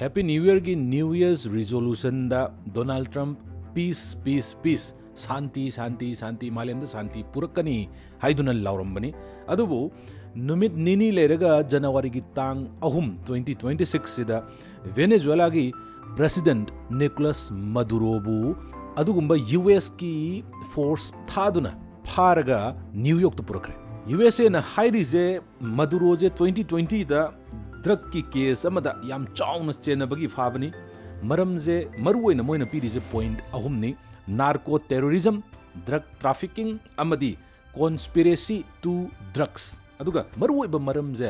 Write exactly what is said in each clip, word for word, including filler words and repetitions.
Happy New Yearꯒꯤ New Year's resolutionꯗ Donald Trump peace, peace, peace, ꯁꯥꯟꯇꯤ, ꯁꯥꯟꯇꯤ, ꯁꯥꯟꯇꯤ, ꯃꯥꯂꯦꯝꯗ ꯁꯥꯟꯇꯤ ꯄꯨꯔꯛꯀꯅꯤ ꯍꯥꯏꯗꯨꯅ ꯂꯥꯎꯔꯝꯕꯅꯤ꯫ ꯑꯗꯨꯕꯨ ꯅꯨꯃꯤꯠ ꯅꯤꯅꯤ ꯂꯩꯔꯒ Januaryꯒꯤ ꯇꯥꯡ ꯑꯍꯨꯝ, twenty twenty sixꯁꯤꯗ Venezuelaꯒꯤ President Nicolas Maduroꯕꯨ ꯑꯗꯨꯒꯨꯝꯕ USꯀꯤ force ꯊꯥꯗꯨꯅ ꯐꯥꯔꯒ New Yorkꯇ ꯄꯨꯔꯛꯈ꯭ꯔꯦ꯫ USAꯅ ꯍꯥꯏꯔꯤꯁꯦ Maduroꯁꯦ twenty twentyꯗ drugꯀꯤ case ꯑꯃꯗ ꯌꯥꯝ ꯆꯥꯎꯅ ꯆꯦꯟꯅꯕꯒꯤ ꯐꯥꯕꯅꯤ꯫ ꯃꯔꯝꯁꯦ ꯃꯔꯨꯑꯣꯏꯅ ꯃꯣꯏꯅ ꯄꯤꯔꯤꯁꯦ point ꯑꯍꯨꯝꯅꯤ: narco terrorism, drug trafficking ꯑꯃꯗꯤ conspiracy to drugs꯫ ꯑꯗꯨꯒ ꯃꯔꯨꯑꯣꯏꯕ ꯃꯔꯝꯁꯦ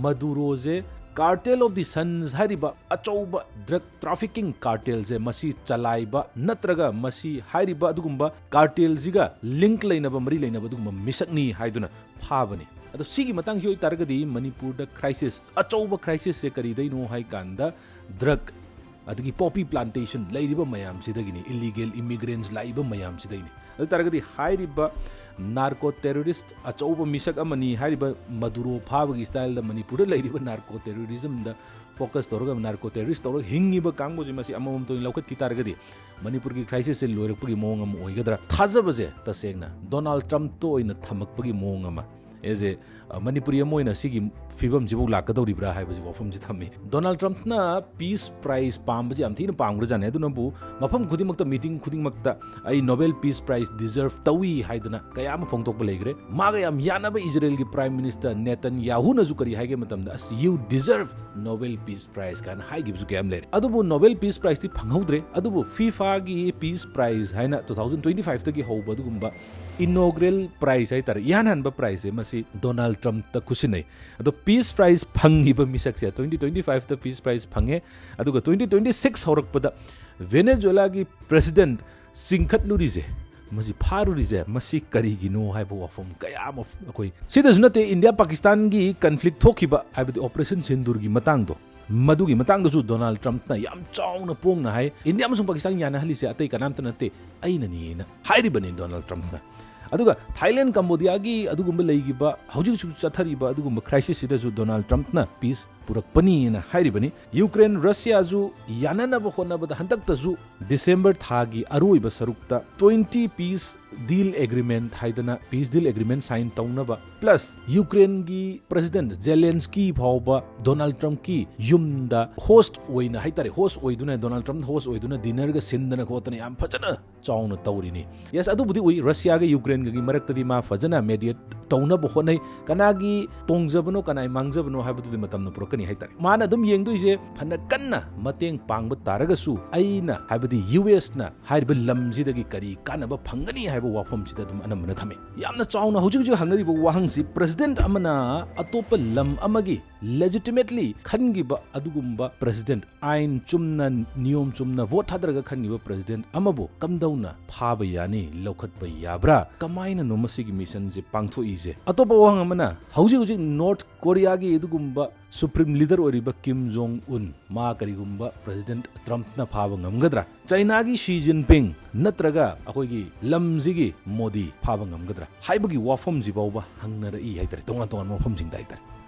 Maduroꯁꯦ Cartel of the Suns ꯍꯥꯏꯔꯤꯕ ꯑꯆꯧꯕ drug trafficking cartelꯁꯦ ꯃꯁꯤ ꯆꯂꯥꯏꯕ ꯅꯠꯇ꯭ꯔꯒ ꯃꯁꯤ ꯍꯥꯏꯔꯤꯕ ꯑꯗꯨꯒꯨꯝꯕ cartelꯁꯤꯒ link ꯂꯩꯅꯕ, ꯃꯔꯤ ꯂꯩꯅꯕ ꯑꯗꯨꯒꯨꯝꯕ ꯃꯤꯁꯛꯅꯤ ꯍꯥꯏꯗꯨꯅ ꯐꯥꯕꯅꯤ꯫ ꯑꯗꯣ ꯁꯤꯒꯤ ꯃꯇꯥꯡꯁꯤ ꯑꯣꯏꯇꯥꯔꯒꯗꯤ ꯃꯅꯤꯄꯨꯔꯗ crisis, ꯑꯆꯧꯕ crisisꯁꯦ ꯀꯔꯤꯗꯩꯅꯣ ꯍꯥꯏ ꯀꯥꯟꯗ drug ꯑꯗꯒꯤ poppy plantation ꯂꯩꯔꯤꯕ ꯃꯌꯥꯝꯁꯤꯗꯒꯤꯅꯤ, illegal immigrants ꯂꯥꯛꯏꯕ ꯃꯌꯥꯝꯁꯤꯗꯒꯤꯅꯤ꯫ ꯑꯗꯨ ꯇꯥꯔꯒꯗꯤ ꯍꯥꯏꯔꯤꯕ narco terrorist ꯑꯆꯧꯕ ꯃꯤꯁꯛ ꯑꯃꯅꯤ ꯍꯥꯏꯔꯤꯕ Maduro ꯐꯥꯕꯒꯤ styleꯗ ꯃꯅꯤꯄꯨꯔꯗ ꯂꯩꯔꯤꯕ narco terrorismꯗ focus ꯇꯧꯔꯒ narco terrorist ꯇꯧꯔꯒ ꯍꯤꯡꯉꯤꯕ ꯀꯥꯡꯕꯨꯁꯤ ꯃꯁꯤ ꯑꯃꯃꯝꯇ ꯑꯣꯏꯅ ꯂꯧꯈꯠꯈꯤ ꯇꯥꯔꯒꯗꯤ ꯃꯅꯤꯄꯨꯔꯒꯤ crisisꯁꯦ ꯂꯣꯏꯔꯛꯄꯒꯤ ꯃꯑꯣꯡ ꯑꯃ ꯑꯣꯏꯒꯗ꯭ꯔꯥ? ꯊꯥꯖꯕꯁꯦ ꯇꯁꯦꯡꯅ Donald Trumpꯇ ꯑꯣꯏꯅ ꯊꯝꯃꯛꯄꯒꯤ ꯃꯑꯣꯡ ꯑꯃ, as a, ꯑ, ꯃꯅꯤꯄꯨꯔꯤ ꯑꯃ ꯑꯣꯏꯅ ꯁꯤꯒꯤ ꯐꯤꯕꯝꯁꯤꯕꯨ ꯂꯥꯛꯀꯗꯧꯔꯤꯕ꯭ꯔꯥ ꯍꯥꯏꯕꯁꯤ ꯋꯥꯐꯝꯁꯤ ꯊꯝꯃꯤ꯫ Donald Trumpꯅ peace prize ꯄꯥꯝꯕꯁꯤ ꯌꯥꯝ ꯊꯤꯅ ꯄꯥꯝꯈ꯭ꯔꯖꯥꯠꯅꯤ꯫ ꯑꯗꯨꯅꯕꯨ ꯃꯐꯝ ꯈꯨꯗꯤꯡꯃꯛꯇ, meeting ꯈꯨꯗꯤꯡꯃꯛꯇ ꯑꯩ Nobel Peace Prize deserve ꯇꯧꯏ ꯍꯥꯏꯗꯅ ꯀꯌꯥ ꯑꯃ ꯐꯣꯡꯗꯣꯛꯄ ꯂꯩꯈ꯭ꯔꯦ꯫ ꯃꯥꯒ ꯌꯥꯝ ꯌꯥꯅꯕ ꯏꯖꯔꯦꯜꯒꯤ Prime Minister Netanyahuꯅꯁꯨ ꯀꯔꯤ ꯍꯥꯏꯒꯦ ꯃꯇꯝꯗ, "ꯑꯁ, you deserve Nobel Peace Prize" ꯀꯥꯏꯅ ꯍꯥꯏꯈꯤꯕꯁꯨ ꯀꯌꯥꯝ ꯂꯩꯔꯦ꯫ ꯑꯗꯨꯕꯨ Nobel Peace Prizeꯇꯤ ꯐꯪꯍꯧꯗ꯭ꯔꯦ꯫ ꯑꯗꯨꯕꯨ FIFAꯒꯤ Peace Prize ꯍꯥꯏꯅ two thousand twenty fiveꯇꯒꯤ ꯍꯧꯕ ꯑꯗꯨꯒꯨꯝꯕ inaugural prize ꯍꯥꯏꯇꯥꯔꯦ, ꯏꯍꯥꯟ ꯍꯥꯟꯕ prizeꯁꯦ, ꯃꯁꯤ Donald Trumpꯇ ꯈꯨꯠꯁꯤꯟꯅꯩ꯫ ꯑꯗꯣ Peace Prize ꯐꯪꯉꯤꯕ ꯃꯤꯁꯛꯁꯦ, twenty twenty fiveꯇ Peace Prize ꯐꯪꯉꯦ, ꯑꯗꯨꯒ twenty twenty six ꯍꯧꯔꯛꯄꯗ Venezuelaꯒꯤ President ꯆꯤꯡꯈꯠꯂꯨꯔꯤꯁꯦ, ꯃꯁꯤ ꯐꯥꯔꯨꯔꯤꯁꯦ, ꯃꯁꯤ ꯀꯔꯤꯒꯤꯅꯣ ꯍꯥꯏꯕ ꯋꯥꯐꯝ ꯀꯌꯥ ꯑꯃ ꯑꯩꯈꯣꯏ, ꯁꯤꯗꯁꯨ ꯅꯠꯇꯦ, ꯏꯟꯗꯤꯌꯥ ꯄꯥꯀꯤꯁꯇꯥꯟꯒꯤ conflict ꯊꯣꯛꯈꯤꯕ, ꯍꯥꯏꯕꯗꯤ Operation Sindoorꯒꯤ ꯃꯇꯥꯡꯗꯣ, ꯃꯗꯨꯒꯤ ꯃꯇꯥꯡꯗꯁꯨ Donald Trumpꯅ ꯌꯥꯝ ꯆꯥꯎꯅ ꯄꯣꯡꯅ ꯍꯥꯏ, "ꯏꯟꯗꯤꯌꯥ ꯑꯃꯁꯨꯡ ꯄꯥꯀꯤꯁꯇꯥꯟ ꯌꯥꯅꯍꯜꯂꯤꯁꯦ ꯑꯇꯩ ꯀꯅꯥꯝꯇ ꯅꯠꯇꯦ, ꯑꯩꯅꯅꯤꯅ" ꯍꯥꯏꯔꯤꯕꯅꯤ Donald Trumpꯅ꯫ ꯑꯗꯨꯒ Thailand, Cambodiaꯒꯤ ꯑꯗꯨꯒꯨꯝꯕ ꯂꯩꯈꯤꯕ, ꯍꯧꯖꯤꯛ ꯍꯧꯖꯤꯛ ꯆꯠꯊꯔꯤꯕ ꯑꯗꯨꯒꯨꯝꯕ crisisꯁꯤꯗꯁꯨ Donald Trumpꯅ peace ꯄꯨꯔꯛꯄꯅꯤꯅ ꯍꯥꯏꯔꯤꯕꯅꯤ꯫ ꯌꯨꯀ꯭ꯔꯦꯟ ꯔꯁꯤꯌꯥꯁꯨ ꯌꯥꯅꯅꯕ ꯍꯣꯠꯅꯕꯗ ꯍꯟꯗꯛꯇꯁꯨ ꯗꯤꯁꯦꯝꯕꯔ ꯊꯥꯒꯤ ꯑꯔꯣꯏꯕ ꯁꯔꯨꯛꯇ twenty peace deal agreement ꯍꯥꯏꯗꯅ peace deal agreement sign ꯇꯧꯅꯕ, plus ꯌꯨꯀ꯭ꯔꯦꯟꯒꯤ ꯄ꯭ꯔꯦꯁꯤꯗꯦꯟꯠ ꯖꯦꯂꯦꯟꯁꯀꯤ ꯐꯥꯎꯕ ꯗꯣꯅꯥꯜꯗ ꯇ꯭ꯔꯝꯞꯀꯤ ꯌꯨꯝꯗ ꯍꯣꯁ꯭ꯠ ꯑꯣꯏꯅ ꯍꯥꯏꯇꯥꯔꯦ, ꯍꯣꯁ꯭ꯠ ꯑꯣꯏꯗꯨꯅ, ꯗꯣꯅꯥꯜꯗ ꯇ꯭ꯔꯝꯞ ꯍꯣꯁ꯭ꯠ ꯑꯣꯏꯗꯨꯅ ꯗꯤꯅꯔꯒ ꯁꯤꯟꯗꯅ ꯈꯣꯠꯇꯅ ꯌꯥꯝ ꯐꯖꯅ ꯆꯥꯎꯅ ꯇꯧꯔꯤꯅꯤ꯫ ꯌꯦꯁ, ꯑꯗꯨꯕꯨꯗꯤ ꯎꯏ, ꯔꯁꯤꯌꯥꯒ ꯌꯨꯀ꯭ꯔꯦꯟꯒꯒꯤ ꯃꯔꯛꯇꯗꯤ ꯃꯥ ꯐꯖꯅ ꯃꯦꯗꯤꯌꯦꯠ ꯇꯧꯅꯕ ꯍꯣꯠꯅꯩ꯫ ꯀꯅꯥꯒꯤ ꯇꯣꯡꯖꯕꯅꯣ, ꯀꯅꯥꯒꯤ ꯃꯥꯡꯖꯕꯅꯣ ꯍꯥꯏꯕꯗꯨꯗꯤ ꯃꯇꯝꯅ ꯄꯨꯔꯛꯀꯅꯤ ꯍꯥꯏꯇꯥꯔꯦ꯫ ꯃꯥꯅ ꯑꯗꯨꯝ ꯌꯦꯡꯗꯣꯏꯁꯦ, ꯐꯅ ꯀꯟꯅ ꯃꯇꯦꯡ ꯄꯥꯡꯕ ꯇꯥꯔꯒꯁꯨ ꯑꯩꯅ, ꯍꯥꯏꯕꯗꯤ ꯌꯨ ꯑꯦꯁꯅ ꯍꯥꯏꯔꯤꯕ ꯂꯝꯁꯤꯗꯒꯤ ꯀꯔꯤ ꯀꯥꯟꯅꯕ ꯐꯪꯒꯅꯤ ꯍꯥꯏꯕ ꯋꯥꯐꯝꯁꯤꯗ ꯑꯗꯨꯝ ꯑꯅꯝꯕꯅ ꯊꯝꯃꯤ꯫ ꯌꯥꯝꯅ ꯆꯥꯎꯅ ꯍꯧꯖꯤꯛ ꯍꯧꯖꯤꯛ ꯍꯪꯅꯔꯤꯕ ꯋꯥꯍꯪꯁꯤ, ꯄ꯭ꯔꯦꯁꯤꯗꯦꯟꯠ ꯑꯃꯅ ꯑꯇꯣꯞꯄ ꯂꯝ ꯑꯃꯒꯤ legitimately ꯈꯟꯈꯤꯕ ꯑꯗꯨꯒꯨꯝꯕ ꯄ꯭ꯔꯦꯁꯤꯗꯦꯟꯠ, ꯑꯥꯏꯟ ꯆꯨꯝꯅ, ꯅꯤꯌꯣꯝ ꯆꯨꯝꯅ ꯚꯣꯠ ꯊꯥꯗꯔꯒ ꯈꯟꯈꯤꯕ ꯄ꯭ꯔꯦꯁꯤꯗꯦꯟꯠ ꯑꯃꯕꯨ ꯀꯝꯗꯧꯅ ꯐꯥꯕ ꯌꯥꯅꯤ, ꯂꯧꯈꯠꯄ ꯌꯥꯕ꯭ꯔꯥ? ꯀꯃꯥꯏꯅꯅꯣ ꯃꯁꯤꯒꯤ ꯃꯤꯁꯟꯁꯦ ꯄꯥꯡꯊꯣꯛꯏꯁꯦ? ꯑꯇꯣꯞꯄ ꯋꯥꯍꯪ ꯑꯃꯅ, ꯍꯧꯖꯤꯛ ꯍꯧꯖꯤꯛ ꯅꯣꯔꯠ ꯀꯣꯔꯤꯌꯥꯒꯤ ꯑꯗꯨꯒꯨꯝꯕ ꯁꯨꯄ꯭ꯔꯤꯝ ꯂꯤꯗꯔ ꯑꯣꯏꯔꯤꯕ ꯀꯤꯝ ꯖꯣꯡ ꯎꯟ, ꯃꯥ ꯀꯔꯤꯒꯨꯝꯕ ꯄ꯭ꯔꯦꯁꯤꯗꯦꯟꯠ ꯇ꯭ꯔꯝꯞꯅ ꯐꯥꯕ ꯉꯝꯒꯗ꯭ꯔꯥ? ꯆꯥꯏꯅꯥꯒꯤ ꯁꯤ ꯖꯤꯟꯄꯤꯡ ꯅꯠꯇ꯭ꯔꯒ ꯑꯩꯈꯣꯏꯒꯤ ꯂꯝꯁꯤꯒꯤ ꯃꯣꯗꯤ ꯐꯥꯕ ꯉꯝꯒꯗ꯭ꯔꯥ ꯍꯥꯏꯕꯒꯤ ꯋꯥꯐꯝꯁꯤ ꯐꯥꯎꯕ ꯍꯪꯅꯔꯛꯏ ꯍꯥꯏꯇꯥꯔꯦ, ꯇꯣꯉꯥꯟ ꯇꯣꯉꯥꯟꯕ ꯃꯐꯝꯁꯤꯡꯗ ꯍꯥꯏꯇꯥꯔꯦ꯫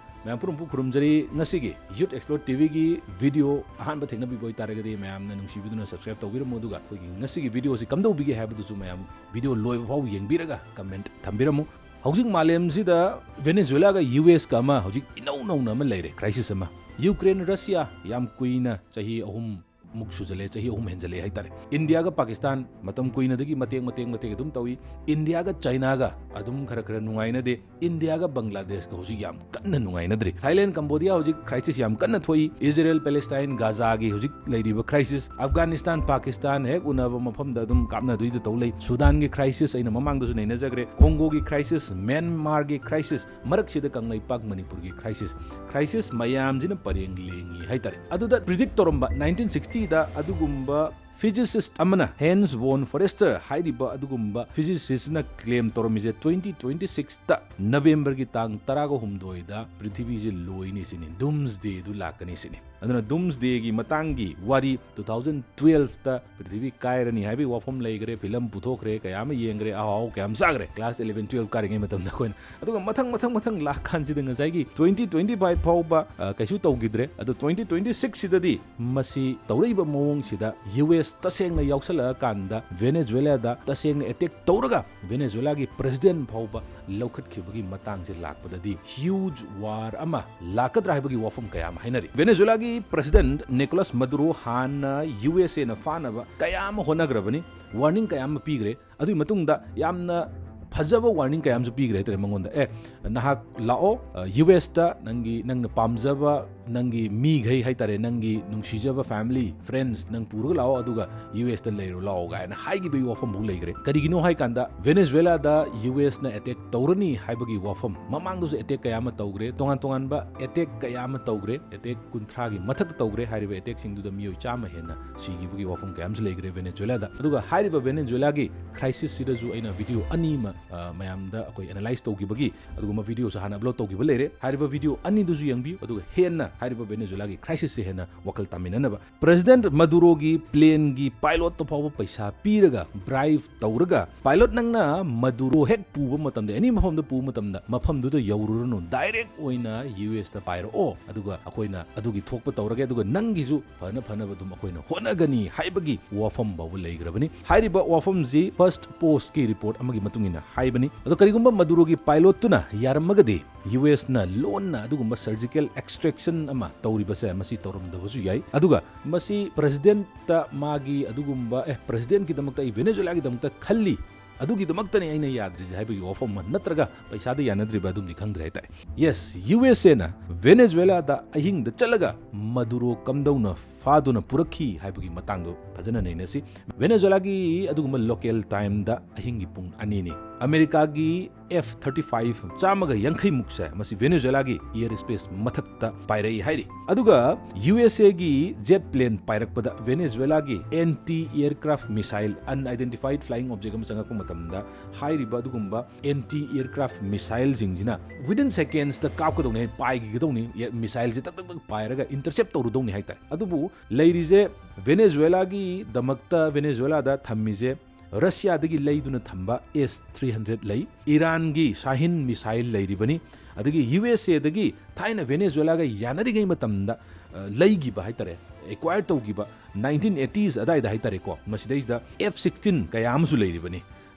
ꯃꯌꯥꯝ ꯄꯨꯝꯅꯃꯛꯄꯨ ꯈꯨꯔꯨꯝꯖꯔꯤ꯫ ꯉꯁꯤꯒꯤ Youth Explore ꯇꯤ ꯚꯤꯒꯤ ꯚꯤꯗꯤꯑꯣ ꯑꯍꯥꯟꯕ ꯊꯦꯡꯅꯕꯤꯕ ꯑꯣꯏꯇꯥꯔꯒꯗꯤ ꯃꯌꯥꯝꯅ ꯅꯨꯡꯁꯤꯕꯤꯗꯨꯅ subscribe ꯇꯧꯕꯤꯔꯝꯃꯨ, ꯑꯗꯨꯒ ꯑꯩꯈꯣꯏꯒꯤ ꯉꯁꯤꯒꯤ ꯚꯤꯗꯤꯑꯣꯁꯤ ꯀꯝꯗꯧꯕꯤꯒꯦ ꯍꯥꯏꯕꯗꯨꯁꯨ ꯃꯌꯥꯝ ꯚꯤꯗꯤꯑꯣ ꯂꯣꯏꯕ ꯐꯥꯎ ꯌꯦꯡꯕꯤꯔꯒ comment ꯊꯝꯕꯤꯔꯝꯃꯨ꯫ ꯍꯧꯖꯤꯛ ꯃꯥꯂꯦꯝꯁꯤꯗ ꯚꯦꯅꯦꯖꯨꯋꯦꯂꯥꯒ ꯌꯨ ꯑꯦꯁꯀ ꯑꯃ ꯍꯧꯖꯤꯛ ꯏꯅꯧ ꯅꯧꯅ ꯑꯃ ꯂꯩꯔꯦ, crisis ꯑꯃ꯫ ꯌꯨꯀ꯭ꯔꯦꯟ ꯔꯁꯤꯌꯥ ꯌꯥꯝ ꯀꯨꯏꯅ, ꯆꯍꯤ ꯑꯍꯨꯝ ꯃꯨꯛ ꯁꯨꯖꯜꯂꯦ, ꯆꯍꯤ ꯑꯍꯨꯝ ꯍꯦꯟꯖꯜꯂꯦ ꯍꯥꯏꯇꯥꯔꯦ꯫ ꯏꯟꯗꯤꯌꯥꯒ ꯄꯥꯀꯤꯁꯇꯥꯟ ꯃꯇꯝ ꯀꯨꯏꯅꯗꯒꯤ ꯃꯇꯦꯛ ꯃꯇꯦꯛ ꯃꯇꯦꯛ ꯑꯗꯨꯝ ꯇꯧꯏ꯫ ꯏꯟꯗꯤꯌꯥꯒ ꯆꯥꯏꯅꯥꯒ ꯑꯗꯨꯝ ꯈꯔ ꯈꯔ ꯅꯨꯡꯉꯥꯏꯅꯗꯦ꯫ ꯏꯟꯗꯤꯌꯥꯒ ꯕꯪꯒ꯭ꯂꯥꯗꯦꯁꯀ ꯍꯧꯖꯤꯛ ꯌꯥꯝ ꯀꯟꯅ ꯅꯨꯡꯉꯥꯏꯅꯗ꯭ꯔꯤ꯫ ꯊꯥꯏꯂꯦꯟ, ꯀꯝꯕꯣꯗꯤꯌꯥ ꯍꯧꯖꯤꯛ crisis ꯌꯥꯝ ꯀꯟꯅ ꯊꯣꯛꯏ꯫ ꯏꯖꯔꯦꯜ, ꯄꯦꯂꯦꯁꯇꯥꯏꯟ, ꯒꯥꯖꯥꯒꯤ ꯍꯧꯖꯤꯛ ꯂꯩꯔꯤꯕ crisis, ꯑꯐꯒꯥꯅꯤꯁꯇꯥꯟ, ꯄꯥꯀꯤꯁꯇꯥꯟ ꯍꯦꯛ ꯎꯅꯕ ꯃꯐꯝꯗ ꯑꯗꯨꯝ ꯀꯥꯞꯅꯗꯣꯏꯗ ꯇꯧ ꯂꯩ꯫ ꯁꯨꯗꯥꯟꯒꯤ crisis ꯑꯩꯅ ꯃꯃꯥꯡꯗꯁꯨ ꯅꯩꯅꯖꯈ꯭ꯔꯦ꯫ ꯀꯣꯡꯒꯣꯒꯤ crisis, ꯃ꯭ꯌꯥꯟꯃꯥꯔꯒꯤ crisis, ꯃꯔꯛꯁꯤꯗ ꯀꯪꯂꯩꯄꯥꯛ ꯃꯅꯤꯄꯨꯔꯒꯤ crisis꯫ Crisis ꯃꯌꯥꯝꯁꯤꯅ ꯄꯔꯦꯡ ꯂꯦꯡꯉꯤ ꯍꯥꯏꯇꯥꯔꯦ꯫ ꯑꯗꯨꯗ predict ꯇꯧꯔꯝꯕ nineteen sixtyꯗ ꯑꯗꯨꯒꯨꯝꯕ physicist ꯑꯃꯅ, Hans von Foerster ꯍꯥꯏꯔꯤꯕ ꯑꯗꯨꯒꯨꯝꯕ physicistꯅ claim ꯇꯧꯔꯝꯃꯤꯁꯦ, twenty twenty sixꯇ Novemberꯒꯤ ꯇꯥꯡ ꯇꯔꯥꯒ ꯍꯨꯝꯗꯣꯏꯗ ꯄ꯭ꯔꯤꯊꯤꯕꯤꯁꯦ ꯂꯣꯏꯅꯤ ꯁꯤꯅꯤ, Doomsdayꯗꯨ ꯂꯥꯛꯀꯅꯤ ꯁꯤꯅꯤ꯫ ꯑꯗꯨꯅ Doomsdayꯒꯤ ꯃꯇꯥꯡꯒꯤ ꯋꯥꯔꯤ two thousand twelveꯇ ꯄ꯭ꯔꯤꯊꯤꯕꯤ ꯀꯥꯏꯔꯅꯤ ꯍꯥꯏꯕꯒꯤ ꯋꯥꯐꯝ ꯂꯩꯈ꯭ꯔꯦ, ꯐꯤꯂꯝ ꯄꯨꯊꯣꯛꯈ꯭ꯔꯦ, ꯀꯌꯥ ꯑꯃ ꯌꯦꯡꯈ꯭ꯔꯦ, ꯑꯍꯥꯎ ꯑꯍꯥꯎ ꯀꯌꯥ ꯑꯃ ꯆꯥꯈ꯭ꯔꯦ class eleven twelve ꯀꯥꯔꯤꯉꯩ ꯃꯇꯝꯗ ꯑꯩꯈꯣꯏꯅ꯫ ꯑꯗꯨꯒ ꯃꯊꯪ ꯃꯊꯪ ꯃꯊꯪ ꯂꯥꯛꯀꯥꯟꯁꯤꯗ ꯉꯁꯥꯏꯒꯤ twenty twenty-five ꯐꯥꯎꯕ, ꯑ, ꯀꯩꯁꯨ ꯇꯧꯈꯤꯗ꯭ꯔꯦ꯫ ꯑꯗꯣ twenty twenty-sixꯁꯤꯗꯗꯤ ꯃꯁꯤ ꯇꯧꯔꯛꯏꯕ ꯃꯑꯣꯡꯁꯤꯗ U S ꯇꯁꯦꯡꯅ ꯌꯥꯎꯁꯜꯂꯛꯑꯀꯥꯟꯗ Venezuelaꯗ ꯇꯁꯦꯡꯅ attack ꯇꯧꯔꯒ Venezuelaꯒꯤ president ꯐꯥꯎꯕ ꯂꯧꯈꯠꯈꯤꯕꯒꯤ ꯃꯇꯥꯡꯁꯦ ꯂꯥꯛꯄꯗꯗꯤ huge war ꯑꯃ ꯂꯥꯛꯀꯗ꯭ꯔꯥ ꯍꯥꯏꯕꯒꯤ ꯋꯥꯐꯝ ꯀꯌꯥ ꯑꯃ ꯍꯥꯏꯅꯔꯤ꯫ Venezuelaꯒꯤ president Nicolas Maduro ꯍꯥꯟꯅ USAꯅ ꯐꯥꯅꯕ ꯀꯌꯥ ꯑꯃ ꯍꯣꯠꯅꯈ꯭ꯔꯕꯅꯤ, warning ꯀꯌꯥ ꯑꯃ ꯄꯤꯈ꯭ꯔꯦ꯫ ꯑꯗꯨꯒꯤ ꯃꯇꯨꯡꯗ ꯌꯥꯝꯅ ꯐꯖꯕ warning ꯀꯌꯥ ꯑꯃꯁꯨ ꯄꯤꯈ꯭ꯔꯦ ꯍꯥꯏꯇꯥꯔꯦ ꯃꯉꯣꯟꯗ꯫ "ꯑꯦ, ꯅꯍꯥꯛ ꯂꯥꯛꯑꯣ, ꯑ, USꯇ ꯅꯪꯒꯤ, ꯅꯪꯅ ꯄꯥꯝꯖꯕ, ꯅꯪꯒꯤ ꯃꯤꯈꯩ ꯍꯥꯏꯇꯥꯔꯦ, ꯅꯪꯒꯤ ꯅꯨꯡꯁꯤꯖꯕ family, friends ꯅꯪ ꯄꯨꯔꯒ ꯂꯥꯛꯑꯣ, ꯑꯗꯨꯒ USꯇ ꯂꯩꯔꯣ ꯂꯥꯛꯑꯣ" ꯀꯥꯏꯅ ꯍꯥꯏꯈꯤꯕꯒꯤ ꯋꯥꯐꯝꯐꯥꯎ ꯂꯩꯈ꯭ꯔꯦ꯫ ꯀꯔꯤꯒꯤꯅꯣ ꯍꯥꯏꯀꯥꯟꯗ Venezuelaꯗ USꯅ attack ꯇꯧꯔꯅꯤ ꯍꯥꯏꯕꯒꯤ ꯋꯥꯐꯝ ꯃꯃꯥꯡꯗꯁꯨ attack ꯀꯌꯥ ꯑꯃ ꯇꯧꯈ꯭ꯔꯦ, ꯇꯣꯉꯥꯟ ꯇꯣꯉꯥꯟꯕ attack ꯀꯌꯥ ꯑꯃ ꯇꯧꯈ꯭ꯔꯦ, attack ꯀꯨꯟꯊ꯭ꯔꯥꯒꯤ ꯃꯊꯛꯇ ꯇꯧꯈ꯭ꯔꯦ꯫ ꯍꯥꯏꯔꯤꯕ attackꯁꯤꯡꯗꯨꯗ ꯃꯤꯑꯣꯏ ꯆꯥꯝꯃ ꯍꯦꯟꯅ ꯁꯤꯈꯤꯕꯒꯤ ꯋꯥꯐꯝ ꯀꯌꯥ ꯑꯃꯁꯨ ꯂꯩꯈ꯭ꯔꯦ Venezuelaꯗ꯫ ꯑꯗꯨꯒ ꯍꯥꯏꯔꯤꯕ Venezuelaꯒꯤ crisisꯁꯤꯗꯁꯨ ꯑꯩꯅ video ꯑꯅꯤ ꯑꯃ, ꯑ, ꯃꯌꯥꯝꯗ ꯑꯩꯈꯣꯏ analyse ꯇꯧꯈꯤꯕꯒꯤ ꯑꯗꯨꯒꯨꯝꯕ videoꯁꯨ ꯍꯥꯟꯅ upload ꯇꯧꯈꯤꯕ ꯂꯩꯔꯦ꯫ ꯍꯥꯏꯔꯤꯕ video ꯑꯅꯤꯗꯨꯁꯨ ꯌꯦꯡꯕꯤꯌꯨ, ꯑꯗꯨꯒ ꯍꯦꯟꯅ ꯍꯥꯏꯔꯤꯕ Venezuelaꯒꯤ crisisꯁꯦ ꯍꯦꯟꯅ ꯋꯥꯈꯜ ꯇꯥꯃꯤꯟꯅꯅꯕ꯫ President Maduroꯒꯤ planeꯒꯤ pilotꯇ ꯐꯥꯎꯕ ꯄꯩꯁꯥ ꯄꯤꯔꯒ, bribe ꯇꯧꯔꯒ, "Pilot, ꯅꯪꯅ Maduro ꯍꯦꯛ ꯄꯨꯕ ꯃꯇꯝꯗ, any ꯃꯐꯝꯗ ꯄꯨꯕ ꯃꯇꯝꯗ, ꯃꯐꯝꯗꯨꯗ ꯌꯧꯔꯨꯔꯅꯨ, direct ꯑꯣꯏꯅ USꯇ ꯄꯥꯏꯔꯛꯑꯣ, ꯑꯗꯨꯒ ꯑꯩꯈꯣꯏꯅ ꯑꯗꯨꯒꯤ ꯊꯣꯛꯄ ꯇꯧꯔꯒꯦ, ꯑꯗꯨꯒ ꯅꯪꯒꯤꯁꯨ ꯐꯅ ꯐꯅꯕ ꯑꯗꯨꯝ ꯑꯩꯈꯣꯏꯅ ꯍꯣꯠꯅꯒꯅꯤ" ꯍꯥꯏꯕꯒꯤ ꯋꯥꯐꯝ ꯐꯥꯎꯕ ꯂꯩꯈ꯭ꯔꯕꯅꯤ꯫ ꯍꯥꯏꯔꯤꯕ ꯋꯥꯐꯝꯁꯤ First Postꯀꯤ report ꯑꯃꯒꯤ ꯃꯇꯨꯡ ꯏꯟꯅ ꯍꯥꯏꯕꯅꯤ꯫ ꯑꯗꯣ ꯀꯔꯤꯒꯨꯝꯕ Maduroꯒꯤ pilotꯇꯨꯅ ꯌꯥꯔꯝꯃꯒꯗꯤ, USꯅ ꯂꯣꯟꯅ ꯑꯗꯨꯒꯨꯝꯕ surgical extraction ꯑꯃ ꯇꯧꯔꯤꯕꯁꯦ ꯃꯁꯤ ꯇꯧꯔꯝꯗꯕꯁꯨ ꯌꯥꯏ꯫ ꯑꯗꯨꯒ ꯃꯁꯤ presidentꯇ ꯃꯥꯒꯤ ꯑꯗꯨꯒꯨꯝꯕ, "ꯑꯦ, presidentꯀꯤꯗꯃꯛꯇ, ꯑꯩ Venezuelaꯒꯤꯗꯃꯛꯇ ꯈꯜꯂꯤ, ꯑꯗꯨꯒꯤꯗꯃꯛꯇꯅꯤ ꯑꯩꯅ ꯌꯥꯗ꯭ꯔꯤꯁꯦ" ꯍꯥꯏꯕꯒꯤ ꯋꯥꯐꯝ ꯑꯃ, ꯅꯠꯇ꯭ꯔꯒ ꯄꯩꯁꯥꯗ ꯌꯥꯅꯗ꯭ꯔꯤꯕ, ꯑꯗꯨꯝꯗꯤ ꯈꯪꯗ꯭ꯔꯦ ꯍꯥꯏꯇꯥꯔꯦ꯫ Yes, USAꯅ Venezuelaꯗ ꯑꯍꯤꯡꯗ ꯆꯠꯂꯒ Maduro ꯀꯝꯗꯧꯅ ꯐꯥꯗꯨꯅ ꯄꯨꯔꯛꯈꯤ ꯍꯥꯏꯕꯒꯤ ꯃꯇꯥꯡꯗꯣ ꯐꯖꯅ ꯅꯩꯅꯁꯤ꯫ Venezuelaꯒꯤ ꯑꯗꯨꯒꯨꯝꯕ local timeꯗ ꯑꯍꯤꯡꯒꯤ ꯄꯨꯡ ꯑꯅꯤꯅꯤ꯫ ꯑꯃꯦꯔꯤꯀꯥꯒꯤ ꯑꯦꯐ ꯊꯥꯔꯇꯤ ꯐꯥꯏꯚ ꯆꯥꯝꯃꯒ ꯌꯥꯡꯈꯩ ꯃꯨꯛꯁꯦ ꯃꯁꯤ ꯚꯦꯅꯦꯖꯨꯋꯦꯂꯥꯒꯤ ꯑꯦꯌꯔ ꯁ꯭ꯄꯦꯁ ꯃꯊꯛꯇ ꯄꯥꯏꯔꯛꯏ ꯍꯥꯏꯔꯤ꯫ ꯑꯗꯨꯒ ꯌꯨ ꯑꯦꯁ ꯑꯦꯒꯤ ꯖꯦꯠ ꯄ꯭ꯂꯦꯟ ꯄꯥꯏꯔꯛꯄꯗ ꯚꯦꯅꯦꯖꯨꯋꯦꯂꯥꯒꯤ anti aircraft missile, unidentified flying object ꯑꯃ ꯆꯪꯉꯛꯄ ꯃꯇꯝꯗ ꯍꯥꯏꯔꯤꯕ ꯑꯗꯨꯒꯨꯝꯕ ꯑꯦꯟꯇꯤ ꯑꯦꯌꯔꯀ꯭ꯔꯥꯐ ꯃꯤꯁꯥꯏꯜꯁꯤꯡꯁꯤꯅ within secondsꯇ ꯀꯥꯞꯀꯗꯧꯅꯤ, ꯄꯥꯏꯈꯤꯒꯗꯧꯅꯤ, ꯃꯤꯁꯥꯏꯜꯁꯦ ꯇꯛ ꯇꯛ ꯇꯛ ꯄꯥꯏꯔꯒ ꯏꯟꯇꯔꯁꯦꯞ ꯇꯧꯔꯨꯗꯧꯅꯤ ꯍꯥꯏꯇꯥꯔꯦ꯫ ꯑꯗꯨꯕꯨ ꯂꯩꯔꯤꯁꯦ ꯚꯦꯅꯦꯖꯨꯋꯦꯂꯥꯒꯤꯗꯃꯛꯇ ꯚꯦꯅꯦꯖꯨꯋꯦꯂꯥꯗ ꯊꯝꯃꯤꯁꯦ ꯔꯁꯤꯌꯥꯗꯒꯤ ꯂꯩꯗꯨꯅ ꯊꯝꯕ ꯑꯦꯁ ꯊ꯭ꯔꯤ ꯍꯟꯗ꯭ꯔꯦꯗ ꯂꯩ, ꯏꯔꯥꯟꯒꯤ ꯁꯥꯍꯤꯟ ꯃꯤꯁꯥꯏꯜ ꯂꯩꯔꯤꯕꯅꯤ, ꯑꯗꯒꯤ ꯌꯨ ꯑꯦꯁ ꯑꯦꯗꯒꯤ ꯊꯥꯏꯅ ꯚꯦꯅꯦꯖꯨꯋꯦꯂꯥꯒ ꯌꯥꯅꯔꯤꯉꯩ ꯃꯇꯝꯗ, ꯑ, ꯂꯩꯈꯤꯕ ꯍꯥꯏꯇꯥꯔꯦ, ꯑꯦꯀ꯭ꯋꯥꯌꯔ ꯇꯧꯈꯤꯕ ꯅꯥꯏꯟꯇꯤꯟ ꯑꯦꯇꯤꯁ ꯑꯗꯥꯏꯗ ꯍꯥꯏꯇꯥꯔꯦꯀꯣ, ꯃꯁꯤꯗꯩꯁꯤꯗ ꯑꯦꯐ ꯁꯤꯛꯁꯇꯤꯟ ꯀꯌꯥ ꯑꯃꯁꯨ ꯂꯩꯔꯤꯕꯅꯤ꯫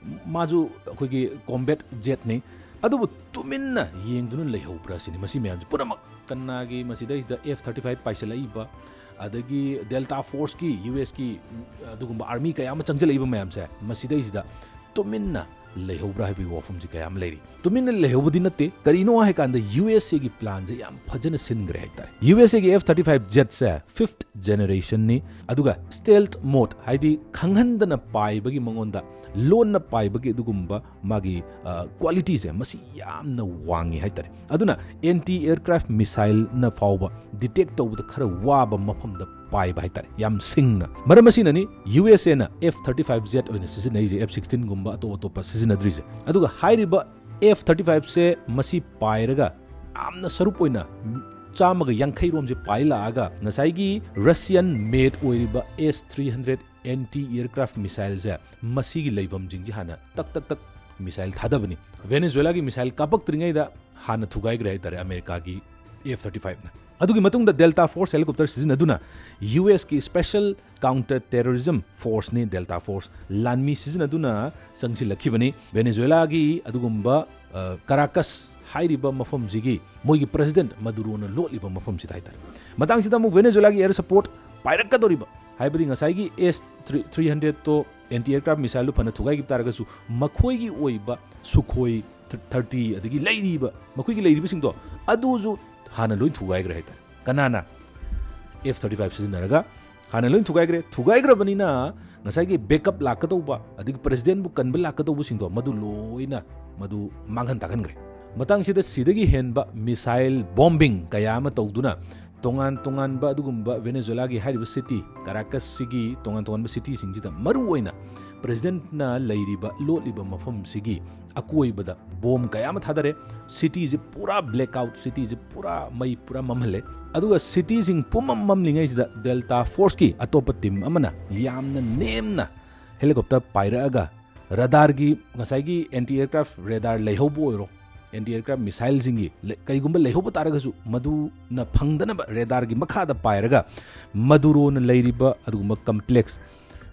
ꯃꯥꯁꯨ ꯑꯩꯈꯣꯏꯒꯤ ꯀꯣꯝꯕꯦꯠ ꯖꯦꯠꯅꯤ꯫ ꯑꯗꯨꯕꯨ ꯇꯨꯃꯤꯟꯅ ꯌꯦꯡꯗꯨꯅ ꯂꯩꯍꯧꯕ꯭ꯔꯥ ꯁꯤꯅꯤ ꯃꯁꯤ ꯃꯌꯥꯝꯁꯦ ꯄꯨꯝꯅꯃꯛ꯫ ꯀꯅꯥꯒꯤ ꯃꯁꯤꯗꯩꯁꯤꯗ ꯑꯦꯐ ꯊꯥꯔꯇꯤ ꯐꯥꯏꯚ ꯄꯥꯏꯁꯤꯜꯂꯛꯏꯕ, ꯑꯗꯒꯤ ꯗꯦꯜꯇꯥ ꯐꯣꯔꯁꯀꯤ, ꯌꯨ ꯑꯦꯁꯀꯤ, ꯑꯗꯨꯒꯨꯝꯕ ꯑꯥꯔꯃꯤ ꯀꯌꯥ ꯑꯃ ꯆꯪꯁꯤꯜꯂꯛꯏꯕ ꯃꯌꯥꯝꯁꯦ, ꯃꯁꯤꯗꯩꯁꯤꯗ ꯇꯨꯃꯤꯟꯅ ꯂꯩꯍꯧꯕ꯭ꯔꯥ ꯍꯥꯏꯕꯒꯤ ꯋꯥꯐꯝꯁꯤ ꯀꯌꯥ ꯑꯃ ꯂꯩꯔꯤ꯫ ꯇꯨꯃꯤꯟꯅ ꯂꯩꯍꯧꯕꯗꯤ ꯅꯠꯇꯦ, ꯀꯔꯤꯅꯣ ꯍꯥꯏꯀꯥꯟꯗ ꯌꯨ ꯑꯦꯁ ꯑꯦꯒꯤ ꯄ꯭ꯂꯥꯟꯁꯦ ꯌꯥꯝ ꯐꯖꯅ ꯁꯤꯟꯈ꯭ꯔꯦ ꯍꯥꯏꯇꯥꯔꯦ꯫ ꯌꯨ ꯑꯦꯁ ꯑꯦꯒꯤ ꯑꯦꯐ ꯊꯥꯔꯇꯤ ꯐꯥꯏꯚ ꯖꯦꯠꯁꯦ ꯐꯤꯐ꯭ꯊ ꯖꯦꯅꯦꯔꯦꯁꯟꯅꯤ, ꯑꯗꯨꯒ ꯁ꯭ꯇꯦꯜꯊ ꯃꯣꯗ, ꯍꯥꯏꯗꯤ ꯈꯪꯍꯟꯗꯅ ꯄꯥꯏꯕꯒꯤ, ꯃꯉꯣꯟꯗ ꯂꯣꯟꯅ ꯄꯥꯏꯕꯒꯤ ꯑꯗꯨꯒꯨꯝꯕ ꯃꯥꯒꯤ, ꯑ, ꯀ꯭ꯋꯥꯂꯤꯇꯤꯁꯦ ꯃꯁꯤ ꯌꯥꯝꯅ ꯋꯥꯡꯉꯤ ꯍꯥꯏꯇꯥꯔꯦ꯫ ꯑꯗꯨꯅ ꯑꯦꯟꯇꯤ ꯑꯦꯌꯔꯀ꯭ꯔꯥꯐ ꯃꯤꯁꯥꯏꯜꯅ ꯐꯥꯎꯕ ꯗꯤꯇꯦꯛ ꯇꯧꯕꯗ ꯈꯔ ꯋꯥꯕ ꯃꯐꯝꯗ ꯄꯥꯏꯕ ꯍꯥꯏꯇꯥꯔꯦ, ꯌꯥꯝ ꯁꯤꯡꯅ꯫ ꯃꯔꯝ ꯑꯁꯤꯅꯅꯤ ꯌꯨ ꯑꯦꯁ ꯑꯦꯅ ꯑꯦꯐ ꯊꯥꯔꯇꯤ ꯐꯥꯏꯚ ꯖꯦꯠ ꯑꯣꯏꯅ ꯁꯤꯖꯤꯟꯅꯔꯤꯁꯦ, ꯑꯦꯐ ꯁꯤꯛꯁꯇꯤꯟꯒꯨꯝꯕ ꯑꯇꯣꯞ ꯑꯇꯣꯞꯄ ꯁꯤꯖꯤꯟꯅꯗ꯭ꯔꯤꯁꯦ꯫ ꯑꯗꯨꯒ ꯍꯥꯏꯔꯤꯕ ꯑꯦꯐ ꯊꯥꯔꯇꯤ ꯐꯥꯏꯚꯁꯦ ꯃꯁꯤ ꯄꯥꯏꯔꯒ ꯌꯥꯝꯅ ꯁꯔꯨꯛ ꯑꯣꯏꯅ ꯆꯥꯝꯃꯒ ꯌꯥꯡꯈꯩ ꯔꯣꯝꯁꯦ ꯄꯥꯏꯂꯛꯑꯒ ꯉꯁꯥꯏꯒꯤ ꯔꯁꯤꯌꯟ ꯃꯦꯗ ꯑꯣꯏꯔꯤꯕ ꯑꯦꯁ ꯊ꯭ꯔꯤ ꯍꯟꯗ꯭ꯔꯦꯗ ꯑꯦꯟꯇꯤ ꯑꯦꯌꯔꯀ꯭ꯔꯥꯐ ꯃꯤꯁꯥꯏꯜꯁꯦ ꯃꯁꯤꯒꯤ ꯂꯩꯐꯝꯁꯤꯡꯁꯤ ꯍꯥꯟꯅ ꯇꯛ ꯇꯛ ꯇꯛ ꯃꯤꯁꯥꯏꯜ ꯊꯥꯗꯕꯅꯤ꯫ ꯚꯦꯅꯦꯖꯨꯋꯦꯂꯥꯒꯤ ꯃꯤꯁꯥꯏꯜ ꯀꯥꯞꯄꯛꯇ꯭ꯔꯤꯉꯩꯗ ꯍꯥꯟꯅ ꯊꯨꯒꯥꯏꯈ꯭ꯔꯦ ꯍꯥꯏꯇꯥꯔꯦ ꯑꯃꯦꯔꯤꯀꯥꯒꯤ ꯑꯦꯐ ꯊꯥꯔꯇꯤ ꯐꯥꯏꯚꯅ꯫ ꯑꯗꯨꯒꯤ ꯃꯇꯨꯡꯗ ꯗꯦꯜꯇꯥ ꯐꯣꯔꯁ ꯍꯦꯂꯤꯀꯣꯞꯇꯔ ꯁꯤꯖꯤꯟꯅꯗꯨꯅ ꯌꯨ ꯑꯦꯁꯀꯤ ꯁ꯭ꯄꯦꯁꯦꯜ ꯀꯥꯎꯟꯇꯔ ꯇꯦꯔꯣꯔꯤꯖꯝ ꯐꯣꯔꯁꯅꯤ ꯗꯦꯜꯇꯥ ꯐꯣꯔꯁ ꯂꯥꯟꯃꯤ ꯁꯤꯖꯤꯟꯅꯗꯨꯅ ꯆꯪꯁꯤꯜꯂꯛꯈꯤꯕꯅꯤ꯫ ꯚꯦꯅꯦꯖꯨꯋꯦꯂꯥꯒꯤ ꯑꯗꯨꯒꯨꯝꯕ, ꯑ, ꯀꯔꯥꯀꯁ ꯍꯥꯏꯔꯤꯕ ꯃꯐꯝꯁꯤꯒꯤ ꯃꯣꯏꯒꯤ ꯄ꯭ꯔꯦꯁꯤꯗꯦꯟꯠ ꯃꯗꯨꯔꯣꯅ ꯂꯣꯠꯂꯤꯕ ꯃꯐꯝꯁꯤꯗ ꯍꯥꯏꯇꯥꯔꯦ꯫ ꯃꯇꯥꯡꯁꯤꯗ ꯑꯃꯨꯛ ꯚꯦꯅꯦꯖꯨꯋꯦꯂꯥꯒꯤ ꯑꯦꯌꯔ ꯁꯄꯣꯔꯠ ꯄꯥꯏꯔꯛꯀꯗꯧꯔꯤꯕ, ꯍꯥꯏꯕꯗꯤ ꯉꯁꯥꯏꯒꯤ ꯑꯦꯁ ꯊ꯭ꯔꯤ ꯍꯟꯗ꯭ꯔꯦꯗꯇꯣ ꯑꯦꯟꯇꯤ ꯑꯦꯌꯔꯀ꯭ꯔꯥꯐ ꯃꯤꯁꯥꯏꯜꯗꯨ ꯐꯅ ꯊꯨꯒꯥꯏꯈꯤꯕ ꯇꯥꯔꯒꯁꯨ ꯃꯈꯣꯏꯒꯤ ꯑꯣꯏꯕ ꯁꯨꯈꯣꯏ ꯊꯥꯔꯇꯤ ꯑꯗꯒꯤ ꯂꯩꯔꯤꯕ ꯃꯈꯣꯏꯒꯤ ꯂꯩꯔꯤꯕꯁꯤꯡꯗꯣ ꯑꯗꯨꯁꯨ ꯍꯥꯟꯅ ꯂꯣꯏ ꯊꯨꯒꯥꯏꯈ꯭ꯔꯦ ꯍꯥꯏꯇꯥꯔꯦ꯫ ꯀꯅꯥꯅ? ꯑꯦꯐ ꯊꯥꯔꯇꯤ ꯐꯥꯏꯚ ꯁꯤꯖꯤꯟꯅꯔꯒ ꯍꯥꯟꯅ ꯂꯣꯏ ꯊꯨꯒꯥꯏꯈ꯭ꯔꯦ꯫ ꯊꯨꯒꯥꯏꯈ꯭ꯔꯕꯅꯤꯅ ꯉꯁꯥꯏꯒꯤ backup ꯂꯥꯛꯀꯗꯧꯕ, ꯑꯗꯒꯤ presidentꯕꯨ ꯀꯟꯕ ꯂꯥꯛꯀꯗꯧꯕꯁꯤꯡꯗꯣ, ꯃꯗꯨ ꯂꯣꯏꯅ ꯃꯗꯨ ꯃꯥꯡꯍꯟ ꯇꯥꯛꯍꯟꯈ꯭ꯔꯦ꯫ ꯃꯇꯥꯡꯁꯤꯗ ꯁꯤꯗꯒꯤ ꯍꯦꯟꯕ missile bombing ꯀꯌꯥ ꯑꯃ ꯇꯧꯗꯨꯅ, ꯇꯣꯉꯥꯟ ꯇꯣꯉꯥꯟꯕ ꯑꯗꯨꯒꯨꯝꯕ Venezuelaꯒꯤ ꯍꯥꯏꯔꯤꯕ city, Caracasꯁꯤꯒꯤ ꯇꯣꯉꯥꯟ ꯇꯣꯉꯥꯟꯕ cityꯁꯤꯡꯁꯤꯗ, ꯃꯔꯨ ꯑꯣꯏꯅ presidentꯅ ꯂꯩꯔꯤꯕ, ꯂꯣꯠꯂꯤꯕ ꯃꯐꯝꯁꯤꯒꯤ ꯑꯀꯣꯏꯕꯗ bomb ꯀꯌꯥ ꯑꯃ ꯊꯥꯗꯔꯦ꯫ Cityꯁꯤ ꯄꯨꯔꯥ blackout, cityꯁꯤ ꯄꯨꯔꯥ ꯃꯩ ꯄꯨꯔꯥ ꯃꯝꯍꯜꯂꯦ꯫ ꯑꯗꯨꯒ cityꯁꯤꯡ ꯄꯨꯝꯃꯝ ꯃꯝꯂꯤꯉꯩꯁꯤꯗ Delta Forceꯀꯤ ꯑꯇꯣꯞꯄ team ꯑꯃꯅ ꯌꯥꯝꯅ ꯅꯦꯝꯅ helicopter ꯄꯥꯏꯔꯛꯑꯒ, radarꯒꯤ, ꯉꯁꯥꯏꯒꯤ anti aircraft radar ꯂꯩꯍꯧꯕ ꯑꯣꯏꯔꯣ, anti aircraft missileꯁꯤꯡꯒꯤ ꯂꯩ-, ꯀꯔꯤꯒꯨꯝꯕ ꯂꯩꯍꯧꯕ ꯇꯥꯔꯒꯁꯨ, ꯃꯗꯨꯅ ꯐꯪꯗꯅꯕ radarꯒꯤ ꯃꯈꯥꯗ ꯄꯥꯏꯔꯒ Maduroꯅ ꯂꯩꯔꯤꯕ ꯑꯗꯨꯒꯨꯝꯕ complex,